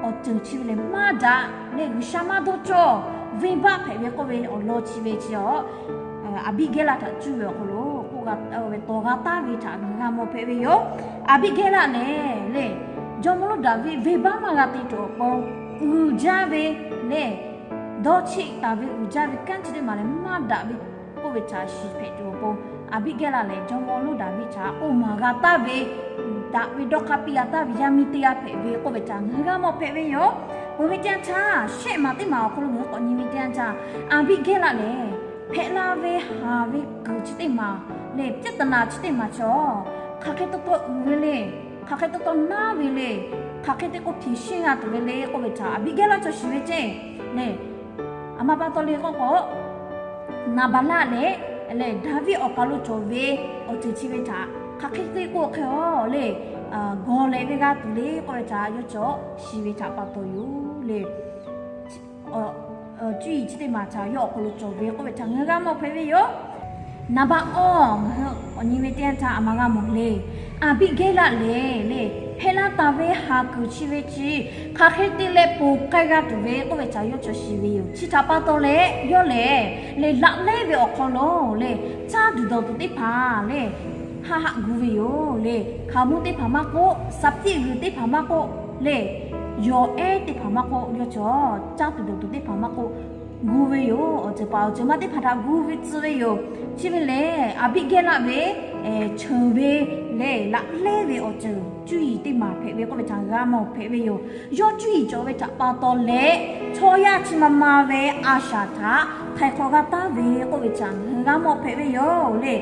awˬ ceuˬ chi ve lehˬ maˇ daꞈ leh G'uiˬsha maˇ dawˇ cawˇ, venˇbaˆ hpehꞈ ve k'oˆ ve awˬ lawn chi ve chi awˬ, Aˍbiˆgehˇlaˆ htaꞈ cuˇ ve awˬ hk'aw lo k'oˆ g'a ve tawˍ g'a taˍ ve htaꞈ ngaˬ hui g'a mawˬ hpehꞈ ve yoˬ. Aˍbiˆgehˇlaˆ lehˬ le, jawˇmawˇ lonˉ Daˍviˆ venˇbaˆ maˇ g'a te tuˬ awˬ pon, uiˍ jaˇ ve le, dawˇ cheˆ taˍ ve uiˍ jaˇ ve kanˉ chi teˇ maˬ lehˬ maˇ daꞈ ve k'oˆ ve htaꞈ shiˍ hpehꞈ tuˬ awˬ pon, Aˍbiˆgehˇlaˆ lehˬ jawˇmawˇ lonˉ Daˍviˆ htaꞈ k'oˆ maˍ g'a taˍ ve, daꞈ ve dawˇ hk'aˇ piˇ g'a taˍ ve yaˇ miˇ teˇ g'aˇ hpehꞈ ve k'oˆ ve htaꞈ ngaˬ hui g'a mawˬ hpehꞈ ve yoˬ. Peuˬ ve teˇ yanˇ htaˇ, shehˆ maˬ teˇ maˬ awˬ hk'aw lo ngaˬ hui k'awꞈ nyi ve teˇ yanˇ htaˇ, Aˍbiˆgehˇlaˆ lehˬ hpehꞈ la ve haˍ ve kuiˬ chi teˇ maˬ lehˬ, ပြဿနာ chi teˇ maˬ chaw hk'aˬ hk'e taw taw uiˍ ve le, hk'aˬ hk'e taw taw naˉ ve le, hk'aˬ hk'e te k'o ဖြေရှင်း g'a tuˬ ve le k'oˆ ve htaꞈ Aˍbiˆgehˇlaˆ chaw shiˍ ve ceˇ lehˬ, Aˬ ma pa taw le k'oˆ k'o, Naˍbaˍlaˆ lehˬ, lehˬ Daˍviˆ awˬ kaˬ lo cawˬ ve awˬ ceuˬ chi ve htaꞈ hk'aˬ hk'e te k'oˆ hk'e a le, gawˬ lehˬ ve g'a tuˬ le k'oˆ ve htaꞈ yawˇ cawˬ shiˍ ve htaꞈ pa taw yoˬ le. Cuˇ yiˍ chi teˇ maˬ htaꞈ yawˇ awˬ hk'aw lo cawˬ ve k'oˆ ve htaꞈ ngaˬ hui g'a mawˬ hpehꞈ ve yoˬ. Naˍbaˍ awˇ, ngaˬ hui awˬ nyi ve teˇ yanˇ htaˇ aˬ ma g'a mawˬ le. Aˍbiˆgehˇlaˆ lehˬ le, hpehꞈ la taˍ ve haˍ kuiˬ chi ve chi hk'aˬ hk'e te leh ponˬ k'ai g'a tuˬ ve k'oˆ ve htaꞈ yawˇ cawˬ shiˍ ve yoˬ. Chi htaꞈ pa taw leh yawˇ lehˬ, lehˬ laꞈ lehˉ ve awˬ hk'aw lo lehˬ caˇ tuˬ dawˬ tuˬ teˇ hpaˍ lehˬ, haˆ haˆ gu ve yoˬ le. Hkaoˍmonˇ teˇ hpaˍ maˇ k'oˆ, saˍpiˆ g'uiˬ teˇ hpaˍ maˇ k'oˆ lehˬ, yawˬ ehˉ teˇ hpaˍ maˇ k'oˆ, yawˇ cawˬ caˇ tuˬ dawˬ tuˬ teˇ hpaˍ maˇ k'oˆ, gu ve yoˬ. Awˬ ceuˬ paˍ awˬ ceuˬ ma teˇ hpaˍ htaꞈ gu ve tcuh ve yoˬ. Chi ve lehˬ, Aˍbiˆgehˇlaˆ ve cheuˬ ve lehˬ laꞈ lehˉ ve awˬ ceuˬ cuˇ yiˍ teˇ maˬ hpehꞈ ve k'oˆ ve htaꞈ g'a mawˬ hpehꞈ ve yoˬ. Yawˇ cuˇ yiˍ cawˬ ve htaꞈ pa taw leh, chaw yaˇ chi ma ma ve a shaꞈ htaꞈ htaiˍ hk'awꞈ g'a taˍ ve k'oˆ ve htaꞈ ngaˬ hui g'a mawˬ hpehꞈ ve yoˬ le.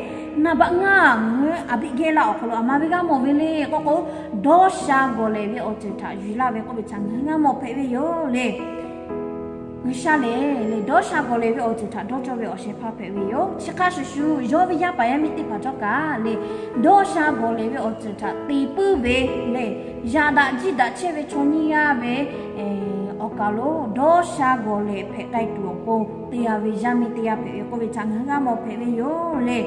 Naˍbaˍ ngaˇ, ngaˬ hui Aˍbiˆgehˇlaˆ awˬ hk'aw lo aˬ ma ve g'a mawˬ ve le k'oˆ k'o, dawˇ sha gawˬ lehˬ ve awˬ ceuˬ htaꞈ yuˬ laˇ ve k'oˆ ve htaꞈ ngaˬ hui g'a mawˬ hpehꞈ ve yoˬ le. G'uiˬsha lehˬ, lehˬ dawˇ sha gawˬ lehˬ ve awˬ ceuˬ htaꞈ dawˇ cawˇ ve awˬ shehˍ hpaˇ hpehꞈ ve yoˬ. Chi hk'a shuˍ shuˍ, yawˇ ve yaˇ paˍ yaˇ miˇ teˇ hpaˍ htawˇ kaꞈ lehˬ, dawˇ sha gawˬ lehˬ ve awˬ ceuˬ htaꞈ te puiˉ ve lehˬ, yaꞈ daꞈ jiˇ daꞈ chehˇ ve chaw nyiˇ g'aˇ ve awˬ kaˬ lo dawˇ sha gawˬ lehˬ hpehꞈ k'ai tuˬ awˬ pon te g'a ve yaˇ miˇ teˇ g'aˇ hpehꞈ ve k'oˆ ve htaꞈ ngaˬ hui g'a mawˬ hpehꞈ ve yoˬ le.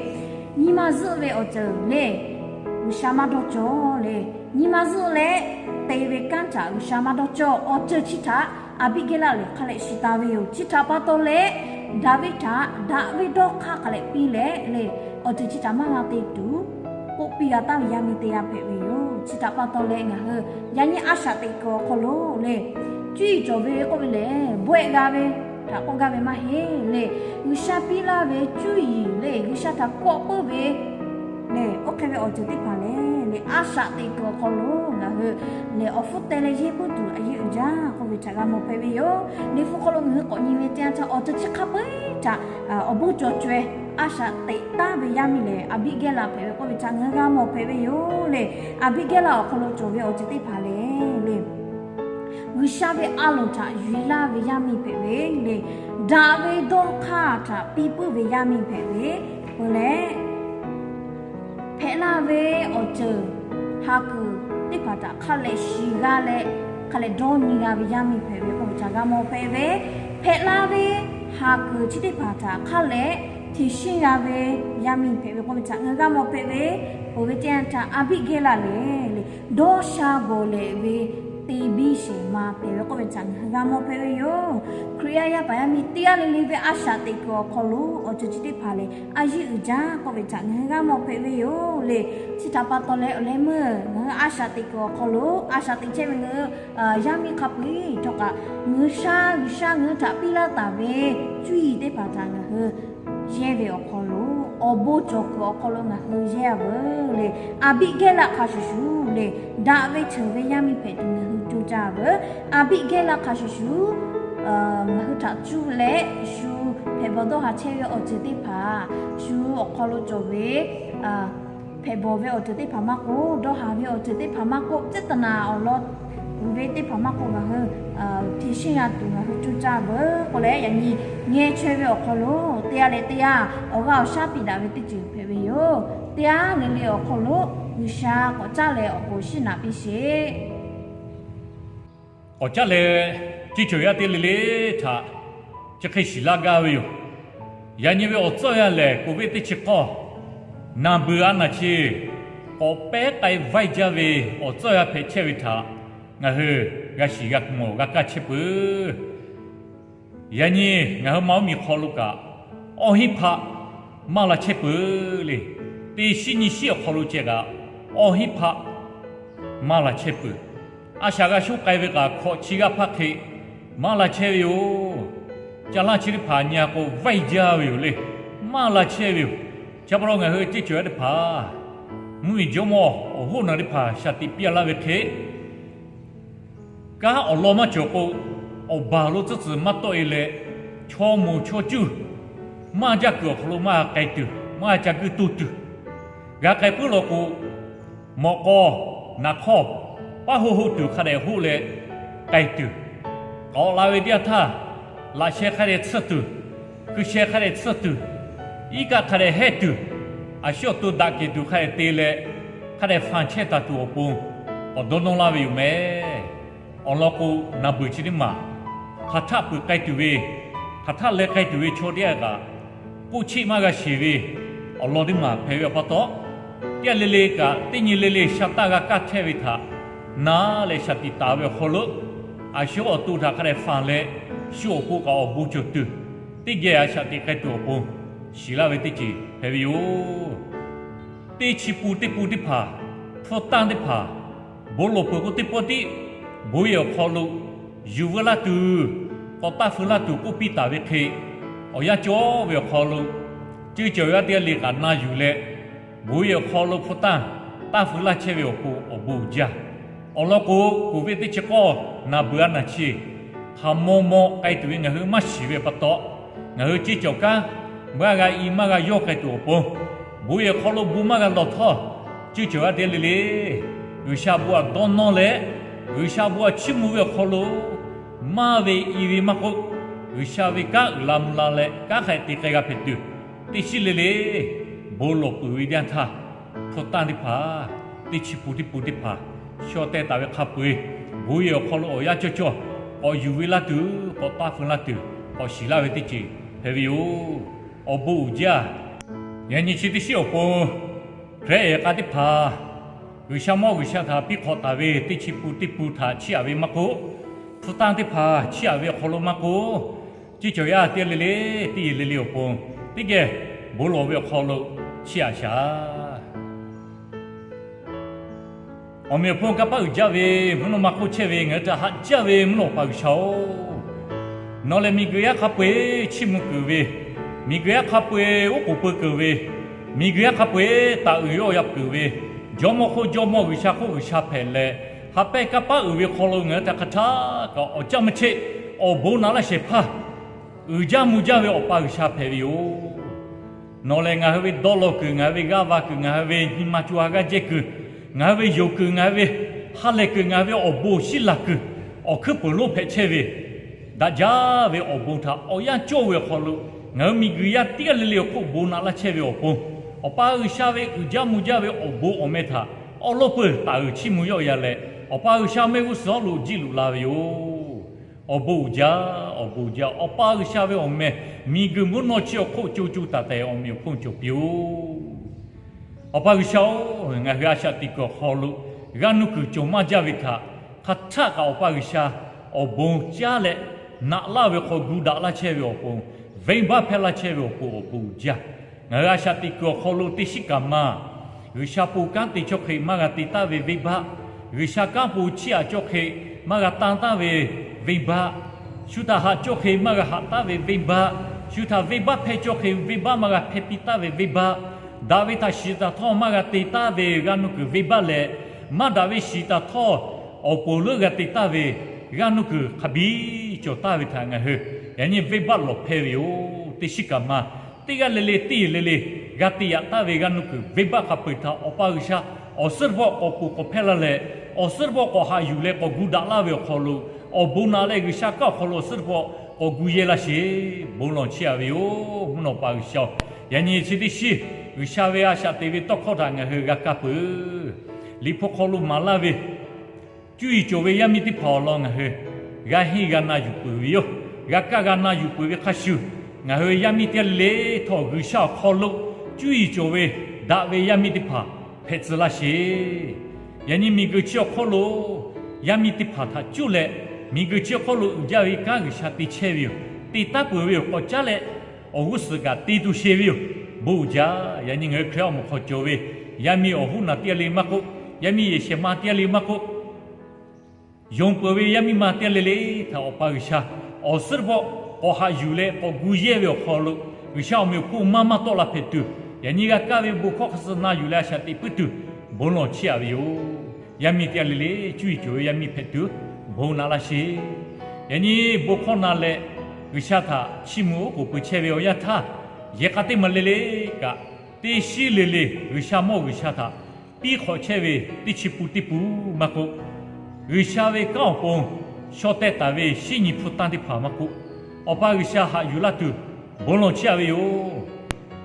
Nyi ma zuhˆ ve awˬ ceuˬ lehˬ, G'uiˬsha maˇ dawˇ cawˇ lehˬ, nyi ma zuhˆ leh te ve kanˉ htaꞈ G'uiˬsha maˇ dawˇ cawˇ. Awˬ ceuˬ chi htaꞈ Aˍbiˆgehˇlaˆ lehˬ hk'a lehꞈ shiˍ taˍ ve yoˬ. Chi htaꞈ pa taw leh, Daˍviˆ htaꞈ daꞈ ve dawˇ hk'aˇ hk'a lehꞈ piˇ leh lehˬ, awˬ ceuˬ chi htaꞈ maˇ g'a te tuˬ k'oˆ piˇ g'a taˍ ve yaˇ miˇ teˇ g'aˇ hpehꞈ ve yoˬ. Chi htaꞈ pa taw leh ngaˬ hui yaꞈ nyi a shaꞈ teꞈ kuiˬ awˬ hk'aw lo lehˬ, cuˇ yiˍ cawˬ ve k'oˆ ve lehˬ, bawehˆ g'a ve htaꞈ k'oˆ gaˇ ve maˇ heˆ lehˬ, G'uiˬsha piˇ laˇ ve cuˇ yiˍ lehˬ, G'uiˬsha htaꞈ kawˆ puiˉ ve lehˬ, oˇ hk'e ve awˬ ceuˬ teˇ hpaˍ lehˬ, lehˬ a shaꞈ teꞈ kuiˬ awˬ hk'aw lo ngaˬ hui lehˬ awˬ hpfuhˇ teh leh yehˇ puiˉ tuˬ a yeˇ uiˍ jaˇ k'oˆ ve htaꞈ g'a mawˬ hpehꞈ ve yoˬ. Liꞈ hpu hk'aw lo ngaˬ hui k'awꞈ nyi ve teˇ yanˇ htaˇ, awˬ ceuˬ chi hk'a peu-eˬ htaꞈ awˬ bon cawˬ caweh a shaꞈ teꞈ taˍ ve yaˇ miˇ lehˬ, Aˍbiˆgehˇlaˆ hpehꞈ ve k'oˆ ve htaꞈ ngaˬ hui g'a mawˬ hpehꞈ ve yoˬ lehˬ. Aˍbiˆgehˇlaˆ awˬ hk'aw lo cawˬ ve awˬ ceuˬ teˇ hpaˍ lehˬ lehˬ, G'uiˬsha ve a loˍ htaꞈ yuˬ laˇ ve yaˇ miˇ hpehꞈ ve lehˬ, daꞈ ve dawˇ hk'aˇ htaꞈ piˇ puiˉ ve yaˇ miˇ hpehꞈ ve peuˬ leh, hpehꞈ laˇ ve awˬ ceuˬ ha kuiˬ teˇ hpaˍ htaꞈ hk'a lehꞈ shiˍ g'a leh, hk'a lehꞈ dawˇ nyi g'a ve yaˇ miˇ hpehꞈ ve k'oˆ ve htaꞈ g'a mawˬ hpehꞈ ve, hpehꞈ laˇ ve ha kuiˬ chi teˇ hpaˍ htaꞈ hk'a lehꞈ htiꞈ shiˉ g'a ve yaˇ miˇ hpehꞈ ve k'oˆ ve htaꞈ ngaˬ hui g'a mawˬ hpehꞈ ve, peuˬ ve teˇ yanˇ htaˇ Aˍbiˆgehˇlaˆ lehˬ lehˬ, dawˇ sha gawˬ lehˬ ve te biˇ shehˍ ma hpehꞈ ve k'oˆ ve htaꞈ ngaˬ hui g'a mawˬ hpehꞈ ve yoˬ. Hkriꞈ yaˇ yaˇ paˍ yaˇ miˇ teˇ g'aˇ le le ve a shaꞈ teꞈ kuiˬ awˬ hk'aw lo awˬ ceuˬ chi teˇ hpaˍ lehˬ, a yeˇ uiˍ jaˇ k'oˆ ve htaꞈ ngaˬ hui g'a mawˬ hpehꞈ ve yoˬ lehˬ. Chi htaꞈ pa taw leh awˬ leh meuˇ ngaˬ hui a shaꞈ teꞈ kuiˬ awˬ hk'aw lo a shaꞈ teꞈ chehˇ ve ngaˬ hui yaˇ miˇ hk'a peu-eˬ htawˇ kaꞈ, G'uiˬsha, G'uiˬsha ngaˬ hui htaꞈ piˇ laˇ taˍ ve cuˇ yiˍ teˇ hpaˍ htaꞈ ngaˬ hui yehˇ ve awˬ hk'aw lo, awˬ bon cawˬ kuiˬ awˬ hk'aw lo ngaˬ hui yehˇ a veuˬ lehˬ, Aˍbiˆgehˇlaˆ hk'a shuˍ shuˍ lehˬ, daꞈ ve ceuˬ ve yaˇ miˇ hpehꞈ tuˬ ngaˬ hui coˇ caˇ veuˬ. Aˍbiˆgehˇlaˆ hk'a shuˍ shuˍ ngaˬ hui htaꞈ cuˇ leh shu hpehꞈ bawˬ dawˇ haˍ chehˇ ve awˬ ceuˬ teˇ hpaˍ, shu awˬ hk'aw lo cawˬ ve hpehꞈ bawˬ ve awˬ ceuˬ teˇ hpaˍ maˇ k'oˆ, dawˇ haˍ ve awˬ ceuˬ teˇ hpaˍ maˇ k'oˆ, teˇ taˍ naˍ awˬ lawn uiˍ ve teˇ hpaˍ maˇ k'oˆ, ngaˬ hui htiꞈ shiˉ g'a tuˬ ngaˬ hui coˇ caˇ veuˬ k'oˆ leh, yaꞈ nyi ngeh chaweh ve awˬ hk'aw lo teˇ g'aˇ leh teˇ g'aˇ awˬ g'aˇ awˬ shaˉ piˇ daꞈ ve teˇ ceuˬ hpehꞈ ve yoˬ. Teˇ g'aˇ le le awˬ hk'aw lo G'uiˬsha k'awꞈ caˉ leh awˬ bon shiˉ naꞈ piˇ sheˍ. K'awꞈ caˉ leh, teˇ ceuˬ yaˇ teˇ le le htaꞈ chi hk'e shiˍ laˇ gaˇ ve yoˬ. Yaꞈ nyi ve awˬ tcuhˇ yaˇ lehˬ, COVID teˇ chi k'awˇ naˬ beuˬ a naˬ chi k'awꞈ pehˉ k'ai vaiˇ jaˇ ve awˬ tcuhˇ yaˇ hpehꞈ chehˇ ve htaꞈ ngaˬ hui g'a shiˍ g'a mawˬ g'a kaˇ chehˇ peuˬ. Yaꞈ nyi ngaˬ hui ma oˉ miˬ hk'aw lo kaꞈ, awˇ hinˉ hpaˆ maˇ la chehˇ peuˬ le. Teˇ shiˉ nyiˇ shiˉ awˬ hk'aw lo ceh kaꞈ, awˇ hinˉ hpaˆ maˇ la chehˇ peuˬ. A shaꞈ g'a shoˉ k'ai ve kaꞈ, hkawꞈ chi g'aˇ hpaˇ hk'e maˇ la chehˇ ve yoˬ. Caˇ laˇ chi teˇ hpaˍ nyi a k'o vaiˇ jaˇ ve yoˬ le. Maˇ la chehˇ ve yoˬ. Chi pa taw ngaˬ hui teˇ ceuˬ yaˇ teˇ hpaˍ, mvuhˇmiˬ jawˇmawˇ awˬ hoˉ naˬ teˇ hpaˍ shaˍ tiꞈ piˇ a laˇ ve hk'e, kanˉ awˬ lawn maˇ cawˬ k'o, awˬ baˬ lo tcuhˉ tcuhˬ maˇ tawˆ e leh, chaw moˍ chaw cuˇ maˇ jaˇ kuiˬ awˬ hk'aw lo maˇ k'ai tuˬ, maˇ ca guiˇ toˇ tuˬ, g'a k'ai puiˉ law k'o, mawꞈ k'aw naˍ hk'awˇ paˉ hoˆ hoˆ tuˬ hk'a dehꞈ hoˆ leh k'ai tuˬ, k'awꞈ la ve teˇ yanˇ htaˇ, Laꞈ sheh hk'a dehꞈ tsuhˇ tuˬ, hkui sheh hk'a dehꞈ tsuhˇ tuˬ, iˉ kaˆ hk'a dehꞈ hehˇ tuˬ, a shu awˬ to daꞈ kehˬ tuˬ hk'a dehꞈ te leh, hk'a dehꞈ fanˬ chehˇ taˍ tuˬ awˬ pon k'awꞈ dawˇ nawˇ laˇ ve yoˬ meh. Awˬ lawn k'o, naˬ beuˬ chi teˇ maˬ hk'aˬ htaˆ peuˬ k'ai tuˬ ve, hk'aˬ htaˆ leh k'ai tuˬ ve chaw teˇ g'aˇ kaꞈ, k'oˆ cheˆ maˇ g'a sheˍ ve awˬ lawn teˇ maˬ hpehꞈ ve awˬ pa taw, teˇ g'aˇ le le kaꞈ teˇ nyi le le sha taˇ g'a kaˇ chehˇ ve htaꞈ na leh shaˍ tiꞈ taˍ ve awˬ hk'aw lo, a shu awˬ to htaꞈ hk'a dehꞈ fanˬ leh, shu awˬ pon kaꞈ awˬ bon cawˬ tuˬ, teˇ geh a shaꞈ teꞈ k'ai tuˬ awˬ pon shiˍ laˇ ve teˇ ceuˬ hpehꞈ ve yoˬ. Teˇ chi pun teˇ pun teˇ hpaˍ, hpu tanˇ teˇ hpaˍ, bon lawˬ peuˬ k'o teˇ pawˆ tiˉ, bon yehˬ awˬ hk'aw lo yuˬ veu laˇ tuˬ, k'awꞈ taˇ feu laˇ tuˬ k'oˆ piˇ taˍ ve hk'e, awˬ yanˇ cawˇ ve awˬ hk'aw lo, ceuˇ cawˬ yaˇ teˇ g'aˇ le kaꞈ na yuˬ leh, bon yehˬ awˬ hk'aw lo hpu tanˇ taˇ feu laˇ chehˇ ve awˬ pon awˬ bon uiˍ jaˇ. Awˬ lawn k'o, Covid teˇ chi k'awˇ naˬ beuˬ a naˬ chi hk'aˬ maw maw k'ai tuˬ ve ngaˬ hui maˇ shiˍ ve pa taw, ngaˬ hui ceuˇ cawˬ kanˉ maˇ g'a i maˇ g'a yawˇ k'ai tuˬ awˬ pon, bon yehˬ awˬ hk'aw lo bon maˇ g'a lawˬ htawˇ, ceuˇ cawˬ yaˇ teˇ g'aˇ le le G'uiˬsha bon htaꞈ dawˇ nawˇ leh, G'uiˬsha bon htaꞈ chiˇ mvuh ve awˬ hk'aw lo, maˇ ve i ve maˇ k'oˆ, G'uiˬsha ve kanˉ uiˍ la mvuh la leh kanˉ hk'a te k'ai g'a hpehꞈ tuˬ, teˇ shiˉ le le bon lawˬ peuˬ ve teˇ yanˇ htaˇ, hpu tanˇ teˇ hpaˍ, teˇ chi pun teˇ pun teˇ hpaˍ, shaw teh taˍ ve hk'a peu-eˬ, bon yehˬ awˬ hk'aw lo awˬ yanˇ cawˇ cawˇ k'awꞈ yuˬ ve laˇ tuˬ, k'awꞈ taˇ feu laˇ tuˬ, k'awꞈ shiˍ laˇ ve teˇ ceuˬ hpehꞈ ve yoˬ. Awˬ bon uiˍ jaˇ. Yaꞈ nyi chi teˇ shiˉ awˬ pon, Hkriꞈ yaꞈ k'a teˇ hpaˍ G'uiˬsha mawˇ G'uiˬsha htaꞈ piˇ hk'awꞈ taˍ ve teˇ chi pun teˇ pun htaꞈ chiˇ aꞈ ve maˇ k'oˆ, hpu tanˇ teˇ hpaˍ chiˇ aꞈ ve awˬ hk'aw lo maˇ k'oˆ, ceuˇ cawˬ yaˇ teˇ g'aˇ le le, teˇ yehˬ le le awˬ pon, teˇ geh bon lawˬ ve awˬ hk'aw lo chiˇ aꞈ shaˍ. Awˬ meꞈ awˬ hponˇ kanˇ paˆ uiˍ jaˇ ve mvuhˇ naw ma hk'oˆ chehˇ ve ngaˬ hui htaꞈ haꞈ jaˇ ve mvuhˇ naw Awˬ pa G'uiˬsha-oˬ, nawˬ lehˬ miˬguiˬ yaˇ hk'a peu-eˬ chiˇ mvuh keunˍ ve, miˬguiˬ yaˇ hk'a peu-eˬ oˉ k'oˍ peu keunˍ ve, miˬguiˬ yaˇ hk'a peu-eˬ taˍ uiˍ yawˇ yaꞈ keunˍ ve, jawˇmawˇ hk'oˆ jawˇmawˇ, G'uiˬsha hk'oˆ G'uiˬsha hpehꞈ leh, ha pehˇ kanˇ paˆ uiˍ ve hk'aw lo ngaˬ hui htaꞈ hk'a htaˇ kaꞈ awˬ caˇ maˇ chehˇ, awˬ bon naꞈ laˇ shehˍ hpaˇ uiˍ jaˇ mvuh jaˇ ve Awˬ pa G'uiˬsha hpehꞈ ve yoˬ. Nawˬ lehˬ ngaˬ hui ve dawˇ law kuiˬ, ngaˬ hui ve g'aˇ va kuiˬ, ngaˬ hui ve nyi ma co ha g'aˇ jehˇ kuiˬ, ngaˬ hui ve yonˍ kuiˬ, ngaˬ hui ve ha lehˬ kuiˬ, ngaˬ hui ve awˬ bon awˬ shinˉ laˬ kuiˬ, awˬ hkuiˉ peuˬ lonˉ hpehꞈ chehˇ ve, daꞈ jaˇ ve awˬ bon htaꞈ awˬ yanˇ cawˇ ve awˬ hk'aw lo, ngaˬ hui miˬguiˬ yaˇ teˇ g'aˇ le le awˬ hk'oˆ bon naꞈ laˇ chehˇ ve awˬ pon, Awˬ pa G'uiˬsha ve uiˍ jaˇ mvuh jaˇ ve awˬ bon awˬ meh htaꞈ awˉ lawˉ peuˬ taˍ uiˍ chiˇ mvuh yawˆ ya leh, Awˬ pa G'uiˬsha mehˆ g'uˇ suhˍ hawˉ lo jiˇ loꞈ la ve yoˬ. Awˬ bon uiˍ jaˇ, awˬ bon uiˍ jaˇ. Awˬ pa G'uiˬsha ve awˬ meh miˬguiˬ mvuhˇ naw chi awˬ hk'oˆ co co taiˍ taiˍ awˬ meꞈ awˬ hponˇ cawˬ piˇ-oˬ. Awˬ pa G'uiˬsha-oˬ, ngaˬ hui a shaꞈ teꞈ kuiˬ awˬ hk'aw lo g'aˇ nuˇ kuiˬ cawˬ maˇ jaˇ ve htaꞈ hk'a htaˆ kaꞈ Awˬ pa G'uiˬsha awˬ bon caˉ leh naꞈ laˇ ve hk'aw gu daꞈ laˇ chehˇ ve awˬ pon, venˇbaˆ hpehˇ laˇ chehˇ ve awˬ pon awˬ bon uiˍ jaˇ. Ngaˬ hui a shaꞈ teꞈ kuiˬ awˬ hk'aw lo teˇ shiˉ kaꞈ ma G'uiˬsha pon kanˉ te cawˇ hk'e maˇ g'a te taˍ ve venˇbaˆ, G'uiˬsha kanˉ pon chiˇ aꞈ cawˇ hk'e maˇ g'a tan taˍ ve venˇbaˆ, shu htaꞈ haꞈ cawˇ hk'e maˇ g'a haꞈ taˍ ve venˇbaˆ, shu htaꞈ venˇbaˆ hpehˇ cawˇ hk'e venˇbaˆ maˇ g'a hpehˇ piˇ taˍ ve venˇbaˆ, daꞈ ve htaꞈ shiˍ taˍ htawˇ maˇ g'a te taˍ ve g'aˇ nuˇ kuiˬ venˇbaˆ leh, maˇ daꞈ ve shiˍ taˍ htawˇ awˬ ponˬ leuˉ g'a te taˍ ve g'aˇ nuˇ kuiˬ hk'a biˇ cawˬ taˍ ve htaꞈ ngaˬ hui yaꞈ nyi venˇbaˆ lawˬ hpehˇ ve yoˬ. Teˇ shiˉ kaꞈ ma teˇ g'aˇ le le teˇ yehˬ le le g'a te yaꞈ taˍ ve g'aˇ nuˇ kuiˬ venˇbaˆ hk'a peu-eˬ htaꞈ Awˬ pa G'uiˬsha awˬ suhˉ teˇ pawˆ k'awꞈ ponˬ k'awꞈ hpehˇ laˇ leh, awˬ suhˉ teˇ pawˆ k'awꞈ haꞈ yuˬ leh k'awꞈ gu daꞈ laˇ ve awˬ hk'aw lo, awˬ bon naꞈ leh G'uiˬsha kanˉ awˬ hk'aw lo awˬ suhˉ teˇ pawˆ k'awꞈ gu yehˇ laˇ sheˍ. Bon lawˬ chiˇ aꞈ ve yoˬ, mvuhˇ naw Awˬ pa G'uiˬsha-oˬ. Yaꞈ nyi chi teˇ shiˉ G'uiˬsha ve a shaꞈ teꞈ ve tawˇ hkawˇ htaꞈ ngaˬ hui g'a kaˇ peuˬ. Liꞈ hpu hk'aw lo maˍ laˇ ve, cuˇ yiˍ cawˬ ve yaˇ miˇ teˇ hpaˍ awˬ lawn ngaˬ hui g'a henˇ g'a na yuˬ peuˬ ve yoˬ. G'a kaˇ g'a na yuˬ peuˬ ve hk'a shuˍ, ngaˬ hui yaˇ miˇ teˇ g'aˇ le le htawˇ G'uiˬsha awˬ hk'aw lo cuˇ yiˍ cawˬ ve daꞈ ve yaˇ miˇ teˇ hpaˍ hpehꞈ tcuh laˇ sheˍ. Yaꞈ nyi miˬguiˬ chi awˬ hk'aw lo yaˇ miˇ teˇ hpaˍ htaꞈ cuˇ leh, miˬguiˬ chi awˬ hk'aw lo uiˍ jaˇ ve kanˉ G'uiˬsha te chehˇ ve yoˬ. Te taˉ peuˬ ve yoˬ. K'awꞈ caˉ leh awˬ g'uˇ suhˍ kaꞈ te tuˬ sheˍ ve yoˬ. Bon uiˍ jaˇ. Yaꞈ nyi ngaˬ hui Hkriꞈ awˬ moˍ hk'aw cawˬ ve yaˇ miˇ awˬ hoˉ naˬ teˇ g'aˇ le maˇ k'oˆ, yaˇ miˇ yehˬ shehˍ ma teˇ g'aˇ le maˇ k'oˆ, yonˍ peuˬ ve yaˇ miˇ ma teˇ g'aˇ le le htaꞈ Awˬ pa G'uiˬsha awˬ suhˉ teˇ pawˆ k'awꞈ haꞈ yuˬ leh k'awꞈ gu yehˇ ve awˬ hk'aw lo, G'uiˬsha awˬ meꞈ awˬ hponˇ maˇ maˇ tawˆ la hpehꞈ tuˬ, yaꞈ nyi g'a kaˇ ve bon hkawˇ hk'a suh na yuˬ leh a shaꞈ teꞈ puiˉ tuˬ bon lawˬ chiˇ aꞈ ve yoˬ. Yaˇ miˇ teˇ g'aˇ le le cuˇ yiˍ cawˬ ve yaˇ miˇ hpehꞈ tuˬ bon naꞈ laˇ sheˍ. Yaꞈ nyi bon hkawˇ na leh G'uiˬsha htaꞈ chiˇ mvuh oˉ k'oˍ pui chehˇ ve awˬ yanˇ htaˇ, yehˬ k'a teˇ maˬ le le kaꞈ, teˇ shiˉ le le G'uiˬsha mawˇ G'uiˬsha htaꞈ piˇ hk'awꞈ chehˇ ve teˇ chi pun teˇ pun maˇ k'oˆ, G'uiˬsha ve kanˉ awˬ pon shaw teh taˍ ve shinˉ nyi hpu tanˇ teˇ hpaˍ maˇ k'oˆ, Awˬ pa G'uiˬsha haꞈ yuˬ laˇ tuˬ bon lawˬ chiˇ aꞈ ve yoˬ.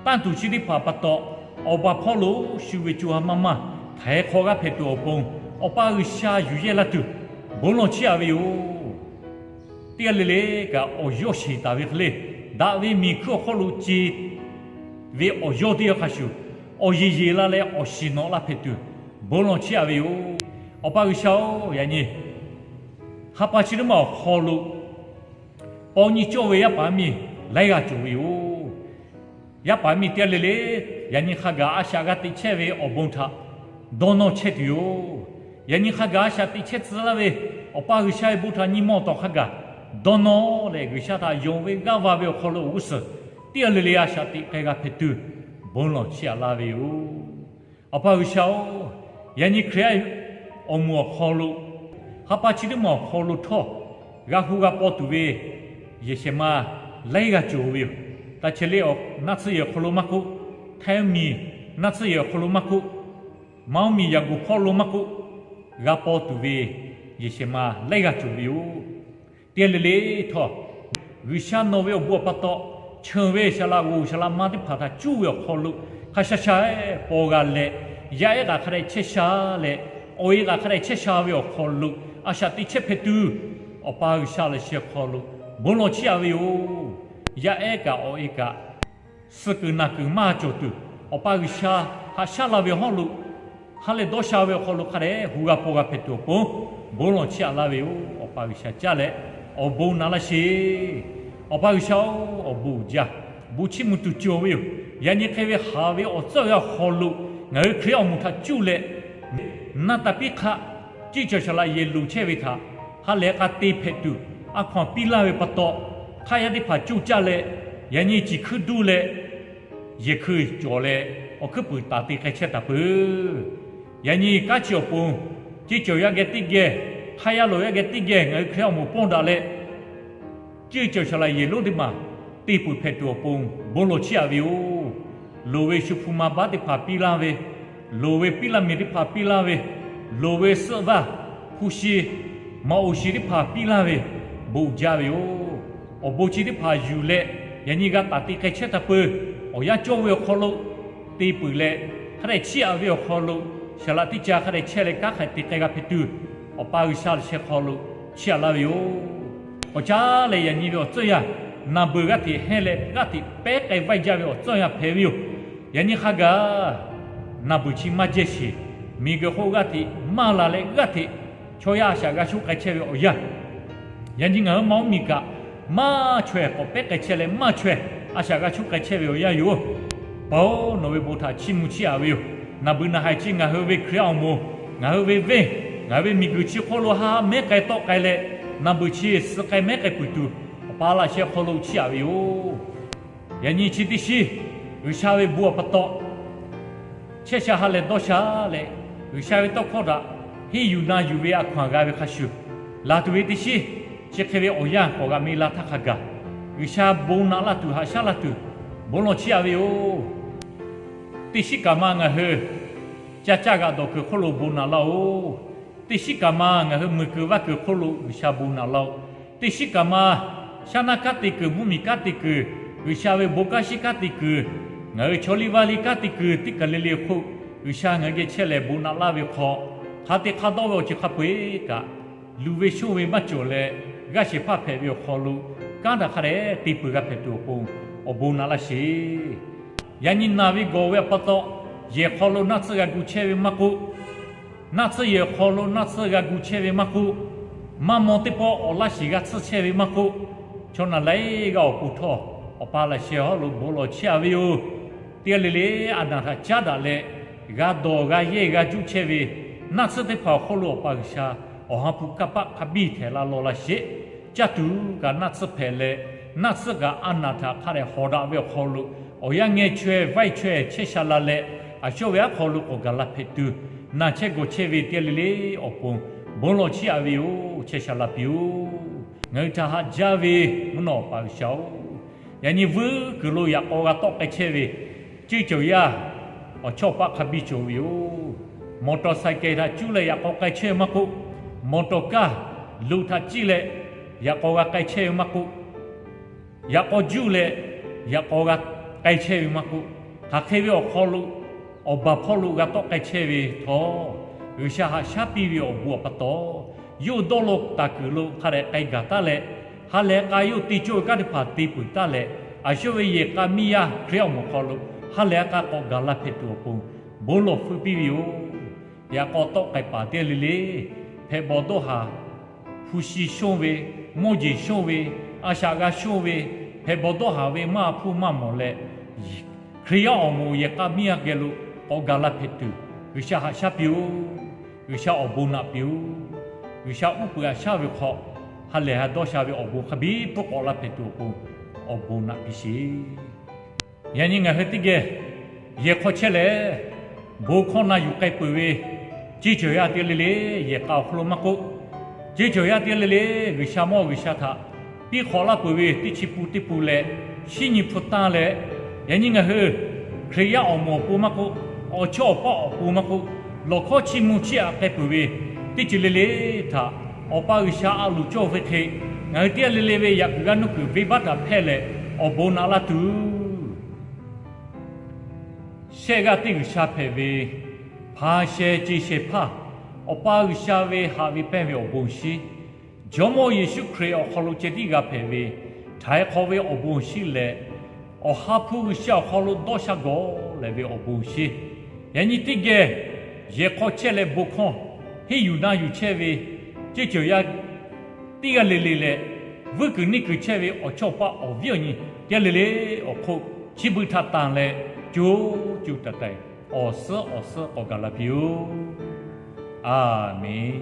Tanˇ tuˬ chi teˇ hpaˍ pa taw, awˬ ba hpawˇ lo shu ve co ha maˇ maˇ htaiˍ hk'awꞈ g'aˇ hpehꞈ tuˬ awˬ pon, Awˬ pa G'uiˬsha yuˬ yehˇ laˇ tuˬ bon lawˬ chiˇ aꞈ ve yoˬ. Teˇ g'aˇ le le kaꞈ awˬ yawˇ sheˍ taˍ ve hk'e le, daꞈ ve miˬ hkuiˇ awˬ hk'aw lo ce ve awˬ yawˇ teˇ g'aˇ hk'a shuˍ, awˬ yeˬ yeˬ la leh awˬ shiˍ nawꞈ la hpehꞈ tuˬ bon lawˬ chiˇ aꞈ ve yoˬ. Awˬ pa G'uiˬsha-oˬ, yaꞈ nyi ha pa chi teˇ maˬ awˬ hk'aw lo paw nyi cawˇ ve yaˇ paˍ miˇ laiˉ g'aˇ cawˬ ve yoˬ. Yaˇ paˍ miˇ teˇ g'aˇ le le, yaꞈ nyi hk'a gaˬ a shaꞈ g'a teꞈ chehˇ ve awˬ bon htaꞈ dawˇ nawˇ chehˇ tuˬ yoˬ. Yaꞈ nyi hk'a gaˬ a shaꞈ teꞈ chehˇ tcuh laˇ ve Awˬ pa G'uiˬsha ve bon htaꞈ nyi ma awˬ tawˍ hk'a gaˬ dawˇ nawˇ leh, G'uiˬsha htaꞈ yonˍ ve g'aˇ va ve awˬ hk'aw lo awˬ g'uˇ suhˍ teˇ g'aˇ le le a shaꞈ teꞈ k'ai g'a hpehꞈ tuˬ bon lawˬ chiˇ aꞈ laˇ ve yoˬ. Awˬ pa G'uiˬsha-oˬ, yaꞈ nyi Hkriꞈ yaˇ awˬ moˍ awˬ hk'aw lo ha pa chi teˇ maˬ awˬ hk'aw lo htawˇ g'a hu g'a paw tuˬ ve yehˬ shehˍ ma laiˉ g'aˇ cawˬ ve yoˬ. Taˇ chehˇ le, naˆ tsuhˇ yehˬ awˬ hk'aw lo maˇ k'oˆ, Htaiˇ mvuhˇmiˬ naˆ tsuhˇ yehˬ awˬ hk'aw lo maˇ k'oˆ, Manˇ mvuhˇmiˬ yaꞈ guˬ hpawˇ lo maˇ k'oˆ, g'a paw tuˬ ve yehˬ shehˍ ma laiˉ g'aˇ cawˬ ve yoˬ. Teˇ g'aˇ le le htawˇ, G'uiˬsha nawˬ ve awˬ bon awˬ pa taw, cheuˬ ve saˍ laꞈ g'oˍ saˍ laꞈ ma teˇ hpaˍ htaꞈ cuˇ ve awˬ hk'aw lo, hk'a sha sha-eˬ paw g'a leh, yaˇ ehˉ kaꞈ hk'a dehꞈ chehˇ sha leh, awˬ e kaꞈ hk'a dehꞈ chehˇ sha ve awˬ hk'aw lo, a shaꞈ teꞈ chehˇ hpehꞈ tuˬ, Awˬ pa G'uiˬsha laꞈ sheh hk'aw lo bon lawˬ chiˇ aꞈ ve yoˬ. Yaˇ ehˉ kaꞈ awˬ e kaꞈ suh kuiˬ naˬ kuiˬ maˇ cawˬ tuˬ, Awˬ pa G'uiˬsha haꞈ shaˉ la ve hawˉ lo, ha lehˬ dawˇ sha ve awˬ hk'aw lo hk'a dehꞈ hu g'a paw g'a hpehꞈ tuˬ awˬ pon bon lawˬ chiˇ aꞈ laˇ ve yoˬ. Awˬ pa G'uiˬsha caˇ leh awˬ bon na laˇ sheˍ. Awˬ pa G'uiˬsha-oˬ, awˬ bon uiˍ jaˇ, bon chiˇ mvuh tuˬ cawˬ ve yoˬ. Yaꞈ nyi hk'e ve haˍ ve awˬ tcuhˉ awˬ yanˇ awˬ hk'aw lo ngaˬ hui Hkriꞈ yaˇ awˬ moˍ htaꞈ cuˇ leh, naˆ taˍ piˇ hk'aˆ, ceˇ cawˬ saˍ laꞈ yehˬ loˍ chehˇ ve htaꞈ ha lehˬ k'a te hpehꞈ tuˬ a hkaw anˬ piˇ laˇ ve pa taw, hk'aˆ yaˇ teˇ hpaˍ coˇ caˇ leh, yaꞈ nyi ciˬ hkuiˇ duˇ leh, yehˬ hkui cawˬ leh, awˬ hkuiˉ puiˍ taˍ te k'ai chehˇ taˍ peuˬ. Yaꞈ nyi kanˉ chi awˬ pon, ceˇ cawˬ yaˇ geh teˇ geh, hk'aˆ yaˇ loˍ yaˇ geh teˇ geh ngaˬ hui Hkriꞈ yaˇ awˬ moˍ pawˇ daꞈ leh, ceˇ cawˬ saˍ laꞈ yehˬ lonˉ teˇ maˬ te peuˬ hpehꞈ tuˬ awˬ pon bon lawˬ chiˇ aꞈ ve yoˬ. Loˍ ve shu hpu ma baˆ teˇ hpaˍ piˇ laˇ ve, loˍ ve piˇ laˇ miˬ teˇ hpaˍ piˇ laˇ ve, loˍ ve suhˆ vaˇ, hpu shi, maꞈ oˍ shi teˇ hpaˍ piˇ laˇ ve, bon uiˍ jaˇ ve yoˬ. Awˬ bon chi teˇ hpaˍ yuˬ leh, yaꞈ nyi g'a taˍ te k'ai chehˇ taˍ peuˬ. Awˬ yanˇ cawˇ ve awˬ hk'aw lo te peuˬ leh, hk'a dehꞈ chiˇ aꞈ ve awˬ hk'aw lo, saˍ laꞈ teˇ ca hk'a dehꞈ chehˇ leh kanˉ hk'a te k'ai g'a hpehꞈ tuˬ, Awˬ pa G'uiˬsha laꞈ sheh hk'aw lo chiˇ aꞈ laˇ ve yoˬ. Awˬ caˉ leh yaꞈ nyi ve awˬ tcuhˉ yanˇ, naˬ beuˬ g'aˇ hteꞈ hehnˇ leh g'aˇ hteꞈ pehˉ k'ai vaiˇ jaˇ ve awˬ tcuhˉ yanˇ hpehꞈ ve yoˬ. Yaꞈ nyi hk'a gaˬ naˬ beuˬ chi maˇ jehˇ sheˍ. Miˬguiˬ hk'oˆ g'aˇ hteꞈ maˇ la leh g'aˇ hteꞈ chaw yaˇ a shaꞈ g'a shuˉ k'ai chehˇ ve awˬ yanˇ, yaꞈ nyi ngaˬ hui mvuhˇmiˬ kaꞈ maˇ chaweh k'awꞈ pehˉ k'ai chehˇ leh maˇ chaweh a shaꞈ g'a shuˉ k'ai chehˇ ve awˬ yanˇ yoˬ. Paˍ-oˬ, nawˬ ve bon htaꞈ chiˇ mvuh chiˇ aꞈ ve yoˬ. Naˬ beuˬ naˬ haiˬ chi ngaˬ hui ve Hkriꞈ yaˇ awˬ moˍ, ngaˬ hui ve venˇ, ngaˬ hui ve miˬguiˬ chi hk'oˆ lo haˉ mehˉ k'ai tawˆ k'ai leh, naˬ beuˬ chi suh k'ai mehˉ k'ai peuˬ tuˬ, Awˬ pa laꞈ sheh hk'aw lo chiˇ aꞈ ve yoˬ. Yaꞈ nyi chi teˇ shiˉ G'uiˬsha ve bon awˬ pa taw, chehˇ sha ha lehˬ dawˇ sha leh, G'uiˬsha ve tawˇ hkawˇ htaꞈ henˇ yuˬ na yuˬ ve a hkaw anˬ g'a ve hk'a shuˍ, laˬ tuˬ ve teˇ shiˉ chi hk'e ve awˬ yanˇ k'awꞈ g'a meh la htaˇ hk'a gaˬ, G'uiˬsha bon naꞈ laˇ tuˬ haꞈ shaˉ laˇ tuˬ bon lawˬ chiˇ aꞈ ve yoˬ. Teˇ shiˉ kaꞈ ma ngaˬ hui caˇ caˇ g'aꞈ dawˬ kuiˬ hk'oˆ lo bon naꞈ laˇ-oˬ. Teˇ shiˉ kaꞈ ma ngaˬ hui muiˬ kuiˬ vaˇ kuiˬ hk'oˆ lo G'uiˬsha bon naꞈ laˇ-oˬ. Teˇ shiˉ kaꞈ ma shaˉ naˆ kanˉ te kuiˬ, mvuhˇmiˬ kanˉ te kuiˬ, G'uiˬsha ve bon kanˉ shiˉ kanˉ te kuiˬ, ngaˬ hui chaw liˇ vaˇ liˇ kanˉ te kuiˬ teˇ kaˬ le le hk'oˆ G'uiˬsha ngaˬ hui geh chehˇ leh bon naꞈ laˇ ve hk'aw, hk'a te hk'a dawˇ ve awˬ ceuˬ hk'a peu-eˬ kaꞈ, luˬ ve shoˇ ve maˇ cawˬ leh, g'aˇ shehˍ hpaˇ hpehꞈ ve awˬ hk'aw lo kanˉ htaꞈ hk'a dehꞈ te peuˬ g'a hpehꞈ tuˬ awˬ pon awˬ bon naꞈ laˇ sheˍ. Yaꞈ nyi naˬ ve gawˬ ve awˬ pa taw, yehˬ hk'aw lo naˆ tsuhˇ g'a gu chehˇ ve maˇ k'oˆ, naˆ tsuhˇ yehˬ hk'aw lo naˆ tsuhˇ g'a gu chehˇ ve maˇ k'oˆ, maˇ maw teˇ pawˆ awˬ laˇ shiˍ g'a tsuhˇ chehˇ ve maˇ k'oˆ, chaw naˬ laiˉ g'aˇ awˬ pon htawˇ Awˬ pa laꞈ sheh hawˉ lo bon lawˬ chiˇ aꞈ ve yoˬ. Teˇ g'aˇ le le a naˬ htaꞈ caˉ daꞈ leh, g'a dawˬ g'a yehˇ g'a juˆ chehˇ ve naˆ tsuhˇ teˇ hpaˍ awˬ hk'oˆ lo Awˬ pa G'uiˬsha awˬ ha hpu kanˇ paˆ hk'a biˇ htehꞈ la lawˬ laˇ sheˍ. Caˇ tuˬ kaꞈ naˆ tsuhˇ hpehꞈ leh, naˆ tsuhˇ kaꞈ a naˬ htaꞈ hk'a dehꞈ hawˍ daꞈ ve awˬ hk'aw lo, awˬ yanˇ ngeh chaweh vaiˇ chaweh chehˇ sha la leh, a shawˉ ve aˉ hk'aw lo k'awꞈ gaˬ la hpehꞈ tuˬ, naˬ chehˇ gawˬ chehˇ ve teˇ g'aˇ le le awˬ pon bon lawˬ chiˇ aꞈ ve yoˬ. Chehˇ sha la piˇ-oˬ. Ngaˬ hui htaꞈ haꞈ jaˇ ve mvuhˇ naw Awˬ pa G'uiˬsha-oˬ, yaꞈ nyi vuiˬ kuiˬ lo yaꞈ k'aw g'a tawˆ k'ai chehˇ ve ceˇ cawˬ yaˇ awˬ chawˇ paˆ hk'a biˇ cawˬ ve yoˬ. Mawˬ tawˬ saiˍ kehˬ htaꞈ cuˇ leh yaꞈ k'aw k'ai chehˇ ve maˇ k'oˆ, mawˬ tawˬ kaˇ luꞈ htaꞈ ciˇ leh yaꞈ k'aw g'a k'ai chehˇ ve maˇ k'oˆ, yaꞈ k'aw juˇ leh yaꞈ k'aw g'a k'ai chehˇ ve maˇ k'oˆ, hk'aˬ hk'e ve awˬ hk'aw lo awˬ baˬ hpawˇ lo g'a tawˆ k'ai chehˇ ve htawˇ, G'uiˬsha haꞈ shaˉ piˇ ve awˬ bon awˬ pa taw, yawˇ dawˇ law taˍ kuiˬ lo hk'a dehꞈ k'ai gaˬ taˉ leh, ha lehˬ k'a yawˇ te cawˇ ve kanˉ teˇ hpaˍ te peuˬ taˉ leh, a shu ve yehˬ k'a miˇ yaˇ Hkriꞈ yaˇ awˬ moˍ awˬ hk'aw lo ha lehˬ a k'a k'awꞈ gaˬ la hpehꞈ tuˬ awˬ pon bon lawˬ hpfuhˆ piˇ ve yoˬ. Yaꞈ k'aw tawˆ k'ai paˍ teˇ g'aˇ le le, hpehꞈ bawˬ dawˇ haˍ, hpu shi shonˇ ve, mawˇ jeˬ shonˇ ve, a shaꞈ g'a shonˇ ve, hpehꞈ bawˬ dawˇ haˍ ve maˇ hpuˇ maˇ mawˬ leh, Hkriꞈ yaˇ awˬ moˍ yehˬ k'a miˇ yaˇ geh lo k'awꞈ gaˬ la hpehꞈ tuˬ, G'uiˬsha haꞈ shaˉ piˇ-oˆ. G'uiˬsha awˬ bon naꞈ piˇ-oˆ. G'uiˬsha uˉ peunˍ haꞈ shaˉ ve hk'aw, ha lehˬ ha dawˇ sha ve awˬ bon hk'a biˇ pfuhˇ k'awꞈ la hpehꞈ tuˬ awˬ pon awˬ bon naꞈ piˇ sheˍ. Yaꞈ nyi ngaˬ hui teˇ geh yehˬ hk'aw chehˇ leh, bon hkawˇ na yuˬ k'ai peuˬ ve ceˇ cawˬ yaˇ teˇ g'aˇ le le, yehˬ k'a awˬ hk'aw lo maˇ k'oˆ, ceˇ cawˬ yaˇ teˇ g'aˇ le le, G'uiˬsha mawˇ G'uiˬsha htaꞈ piˇ hk'awꞈ laˇ peuˬ ve teˇ chi pun teˇ pun leh, shinˉ nyi hpu tanˇ leh, yaꞈ nyi ngaˬ hui Hkriꞈ yaˇ awˬ moˍ awˬ pon maˇ k'oˆ, awˬ chawˇ awˬ paˆ awˬ pon maˇ k'oˆ, lawˬ hkawˇ chiˇ mvuh chiˇ aꞈ k'ai peuˬ ve teˇ ceuˬ le le htaꞈ Awˬ pa G'uiˬsha a loˍ cawˇ ve hk'e, ngaˬ hui teˇ g'aˇ le le ve yaꞈ kuiˬ g'aˇ nuˇ kuiˬ venˇbaˆ htaꞈ hpehˇ leh awˬ bon naꞈ laˇ tuˬ, shehˆ g'aˇ teˇ G'uiˬsha hpehꞈ ve, hpa sheh ce sheh hpaˇ, Awˬ pa G'uiˬsha ve haꞈ ve pehnˇ ve awˬ bon shinˉ, Jawˇmawˇ Yeˍsuˆ Hkriꞈ awˬ hk'aw lo ceh tiˉ g'a hpehꞈ ve, htaiˍ hk'awꞈ ve awˬ bon shinˉ leh, Awˬ ha hpu G'uiˬsha awˬ hk'aw lo dawˇ sha gawˬ leh ve awˬ bon shinˉ, yaꞈ nyi teˇ geh yehˬ hk'aw chehˇ leh bon hkawˇ henˇ yuˬ na yuˬ chehˇ ve ceˇ cawˬ yaˇ teˇ g'aˇ le le leh, vuiˇ kuiˬ neˇ kuiˬ chehˇ ve awˬ chawˇ awˬ paˆ awˬ viˉ awˬ nyi teˇ g'aˇ le le awˬ hk'oˆ, chi beuꞈ htaꞈ tanˬ leh, co co taiˍ taiˍ awˬ suhˉ awˬ suhˉ k'awꞈ gaˬ la piˇ-oˆ. A menˬ.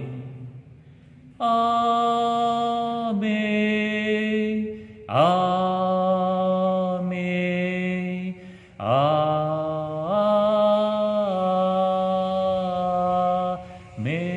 A menˬ. A menˬ. A menˬ.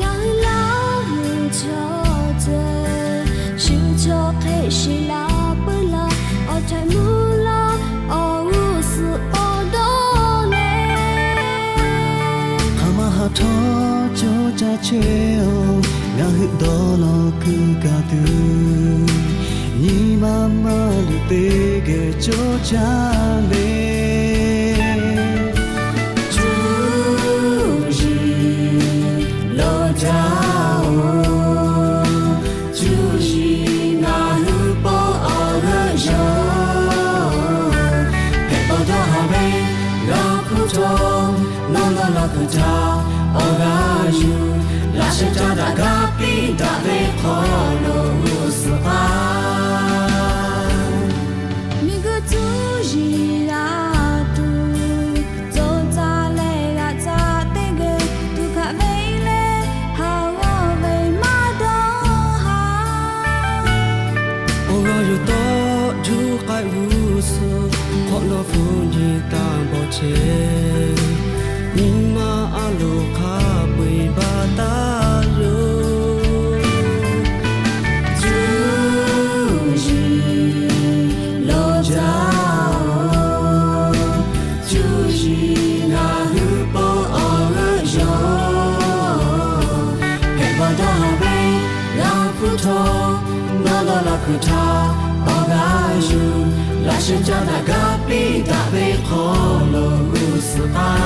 Ngaˬ hui laˇ hui chaw ceuˬ shu chaw hk'e shiˍ la puiˉ laˇ, awˬ htaiˍ mvuhˇ laˇ awˬ g'uˇ suhˍ paw dawˇ leh, hk'aˬ ma ha htawˇ coˇ caˇ chehˇ-oˬ, ngaˬ hui dawˇ law kuiˬ kaꞈ tuˬ, nyi ma maˇ luˬ teˇ geh coˇ caˇ le. Cuˇ yiˍ lo jaˇ-oˬ, cuˇ yiˍ ngaˬ hui pon awˬ g'euˆ yoˬ. Hpehꞈ paw dawˇ haˍ ve Laˇ hpu htawˇ, nawˬ law law kuiˬ htaꞈ awˬ g'aˇ yuˬ, laꞈ sheh caˇ daꞈ gaˇ piˇ daꞈ ve hk'aw lo g'uˇ suhˍ k'ai. Miˬguiˬ cuˇ yiˍ g'a tuˬ, co caˇ leh g'aꞈ caˇ teˇ geh tuˬ hkaꞈ ve leh, ha g'awˇ ve maˇ dawˇ haˍ. Awˬ g'aˇ yuˬ tawˆ juˇ k'ai g'uˇ suhˍ hk'awꞈ nawˉ hpu nyi taˇ bawˬ chehˇ, nyi ma a loˍ hk'a peu-eˬ baˬ taˍ yoˬ. Cuˇ yiˍ lo jaˇ-oˬ, cuˇ yiˍ ngaˬ hui pon awˬ g'euˆ yoˬ. Hpehꞈ paw dawˇ haˍ ve Laˇ hpu htawˇ, nawˬ law law kuiˬ htaꞈ awˬ g'aˇ yuˬ, laꞈ sheh caˇ daꞈ gaˇ piˇ daꞈ ve hk'aw lo g'uˇ suhˍ k'ai.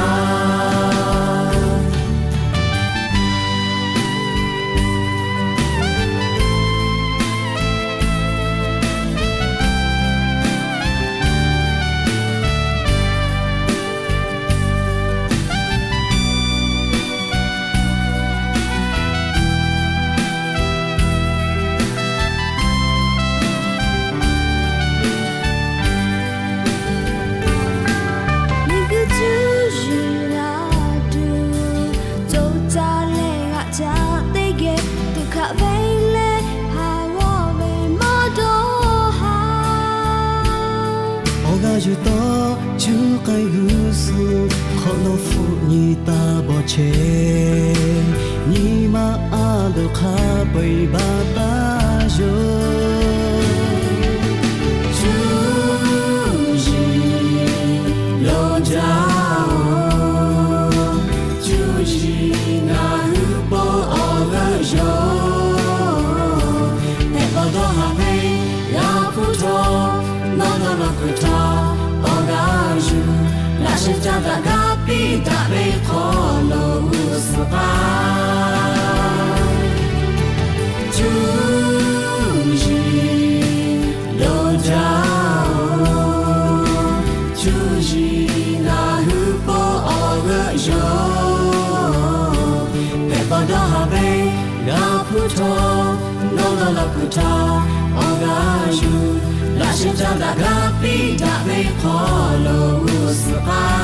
Miˬguiˬ cuˇ yiˍ Yuˬ tawˆ cuˇ k'ai g'uˇ suhˍ hk'awꞈ nawˉ hpfuhˆ nyi taˇ bawˬ chehˇ. Nyi ma a loˍ hk'a peu-eˬ baˬ taˇ yoˬ. Cuˇ yiˍ loˍ jaˇ-oˬ, cuˇ yiˍ ngaˬ hui pon awˬ g'euˆ yoˬ. Hpehꞈ bawˬ dawˇ haˍ ve Yaˇ hpu htawˇ, nawˇ dawˇ law kuiˬ htaˇ awˬ g'aˇ yuˬ, laꞈ sheh caˇ daꞈ gaˇ piˇ daꞈ ve hk'aw lo g'uˇ suhˍ k'ai. Cuˇ yiˍ loˍ jaˇ-oˬ, cuˇ yiˍ ngaˬ hui pon awˬ g'euˆ yoˬ. Hpehꞈ bawˬ dawˇ haˍ ve Yaˇ hpu htawˇ, nawˇ dawˇ law kuiˬ htaˇ awˬ g'aˇ yuˬ, laꞈ sheh caˇ daꞈ gaˇ piˇ daꞈ ve hk'aw lo g'uˇ suhˍ k'ai.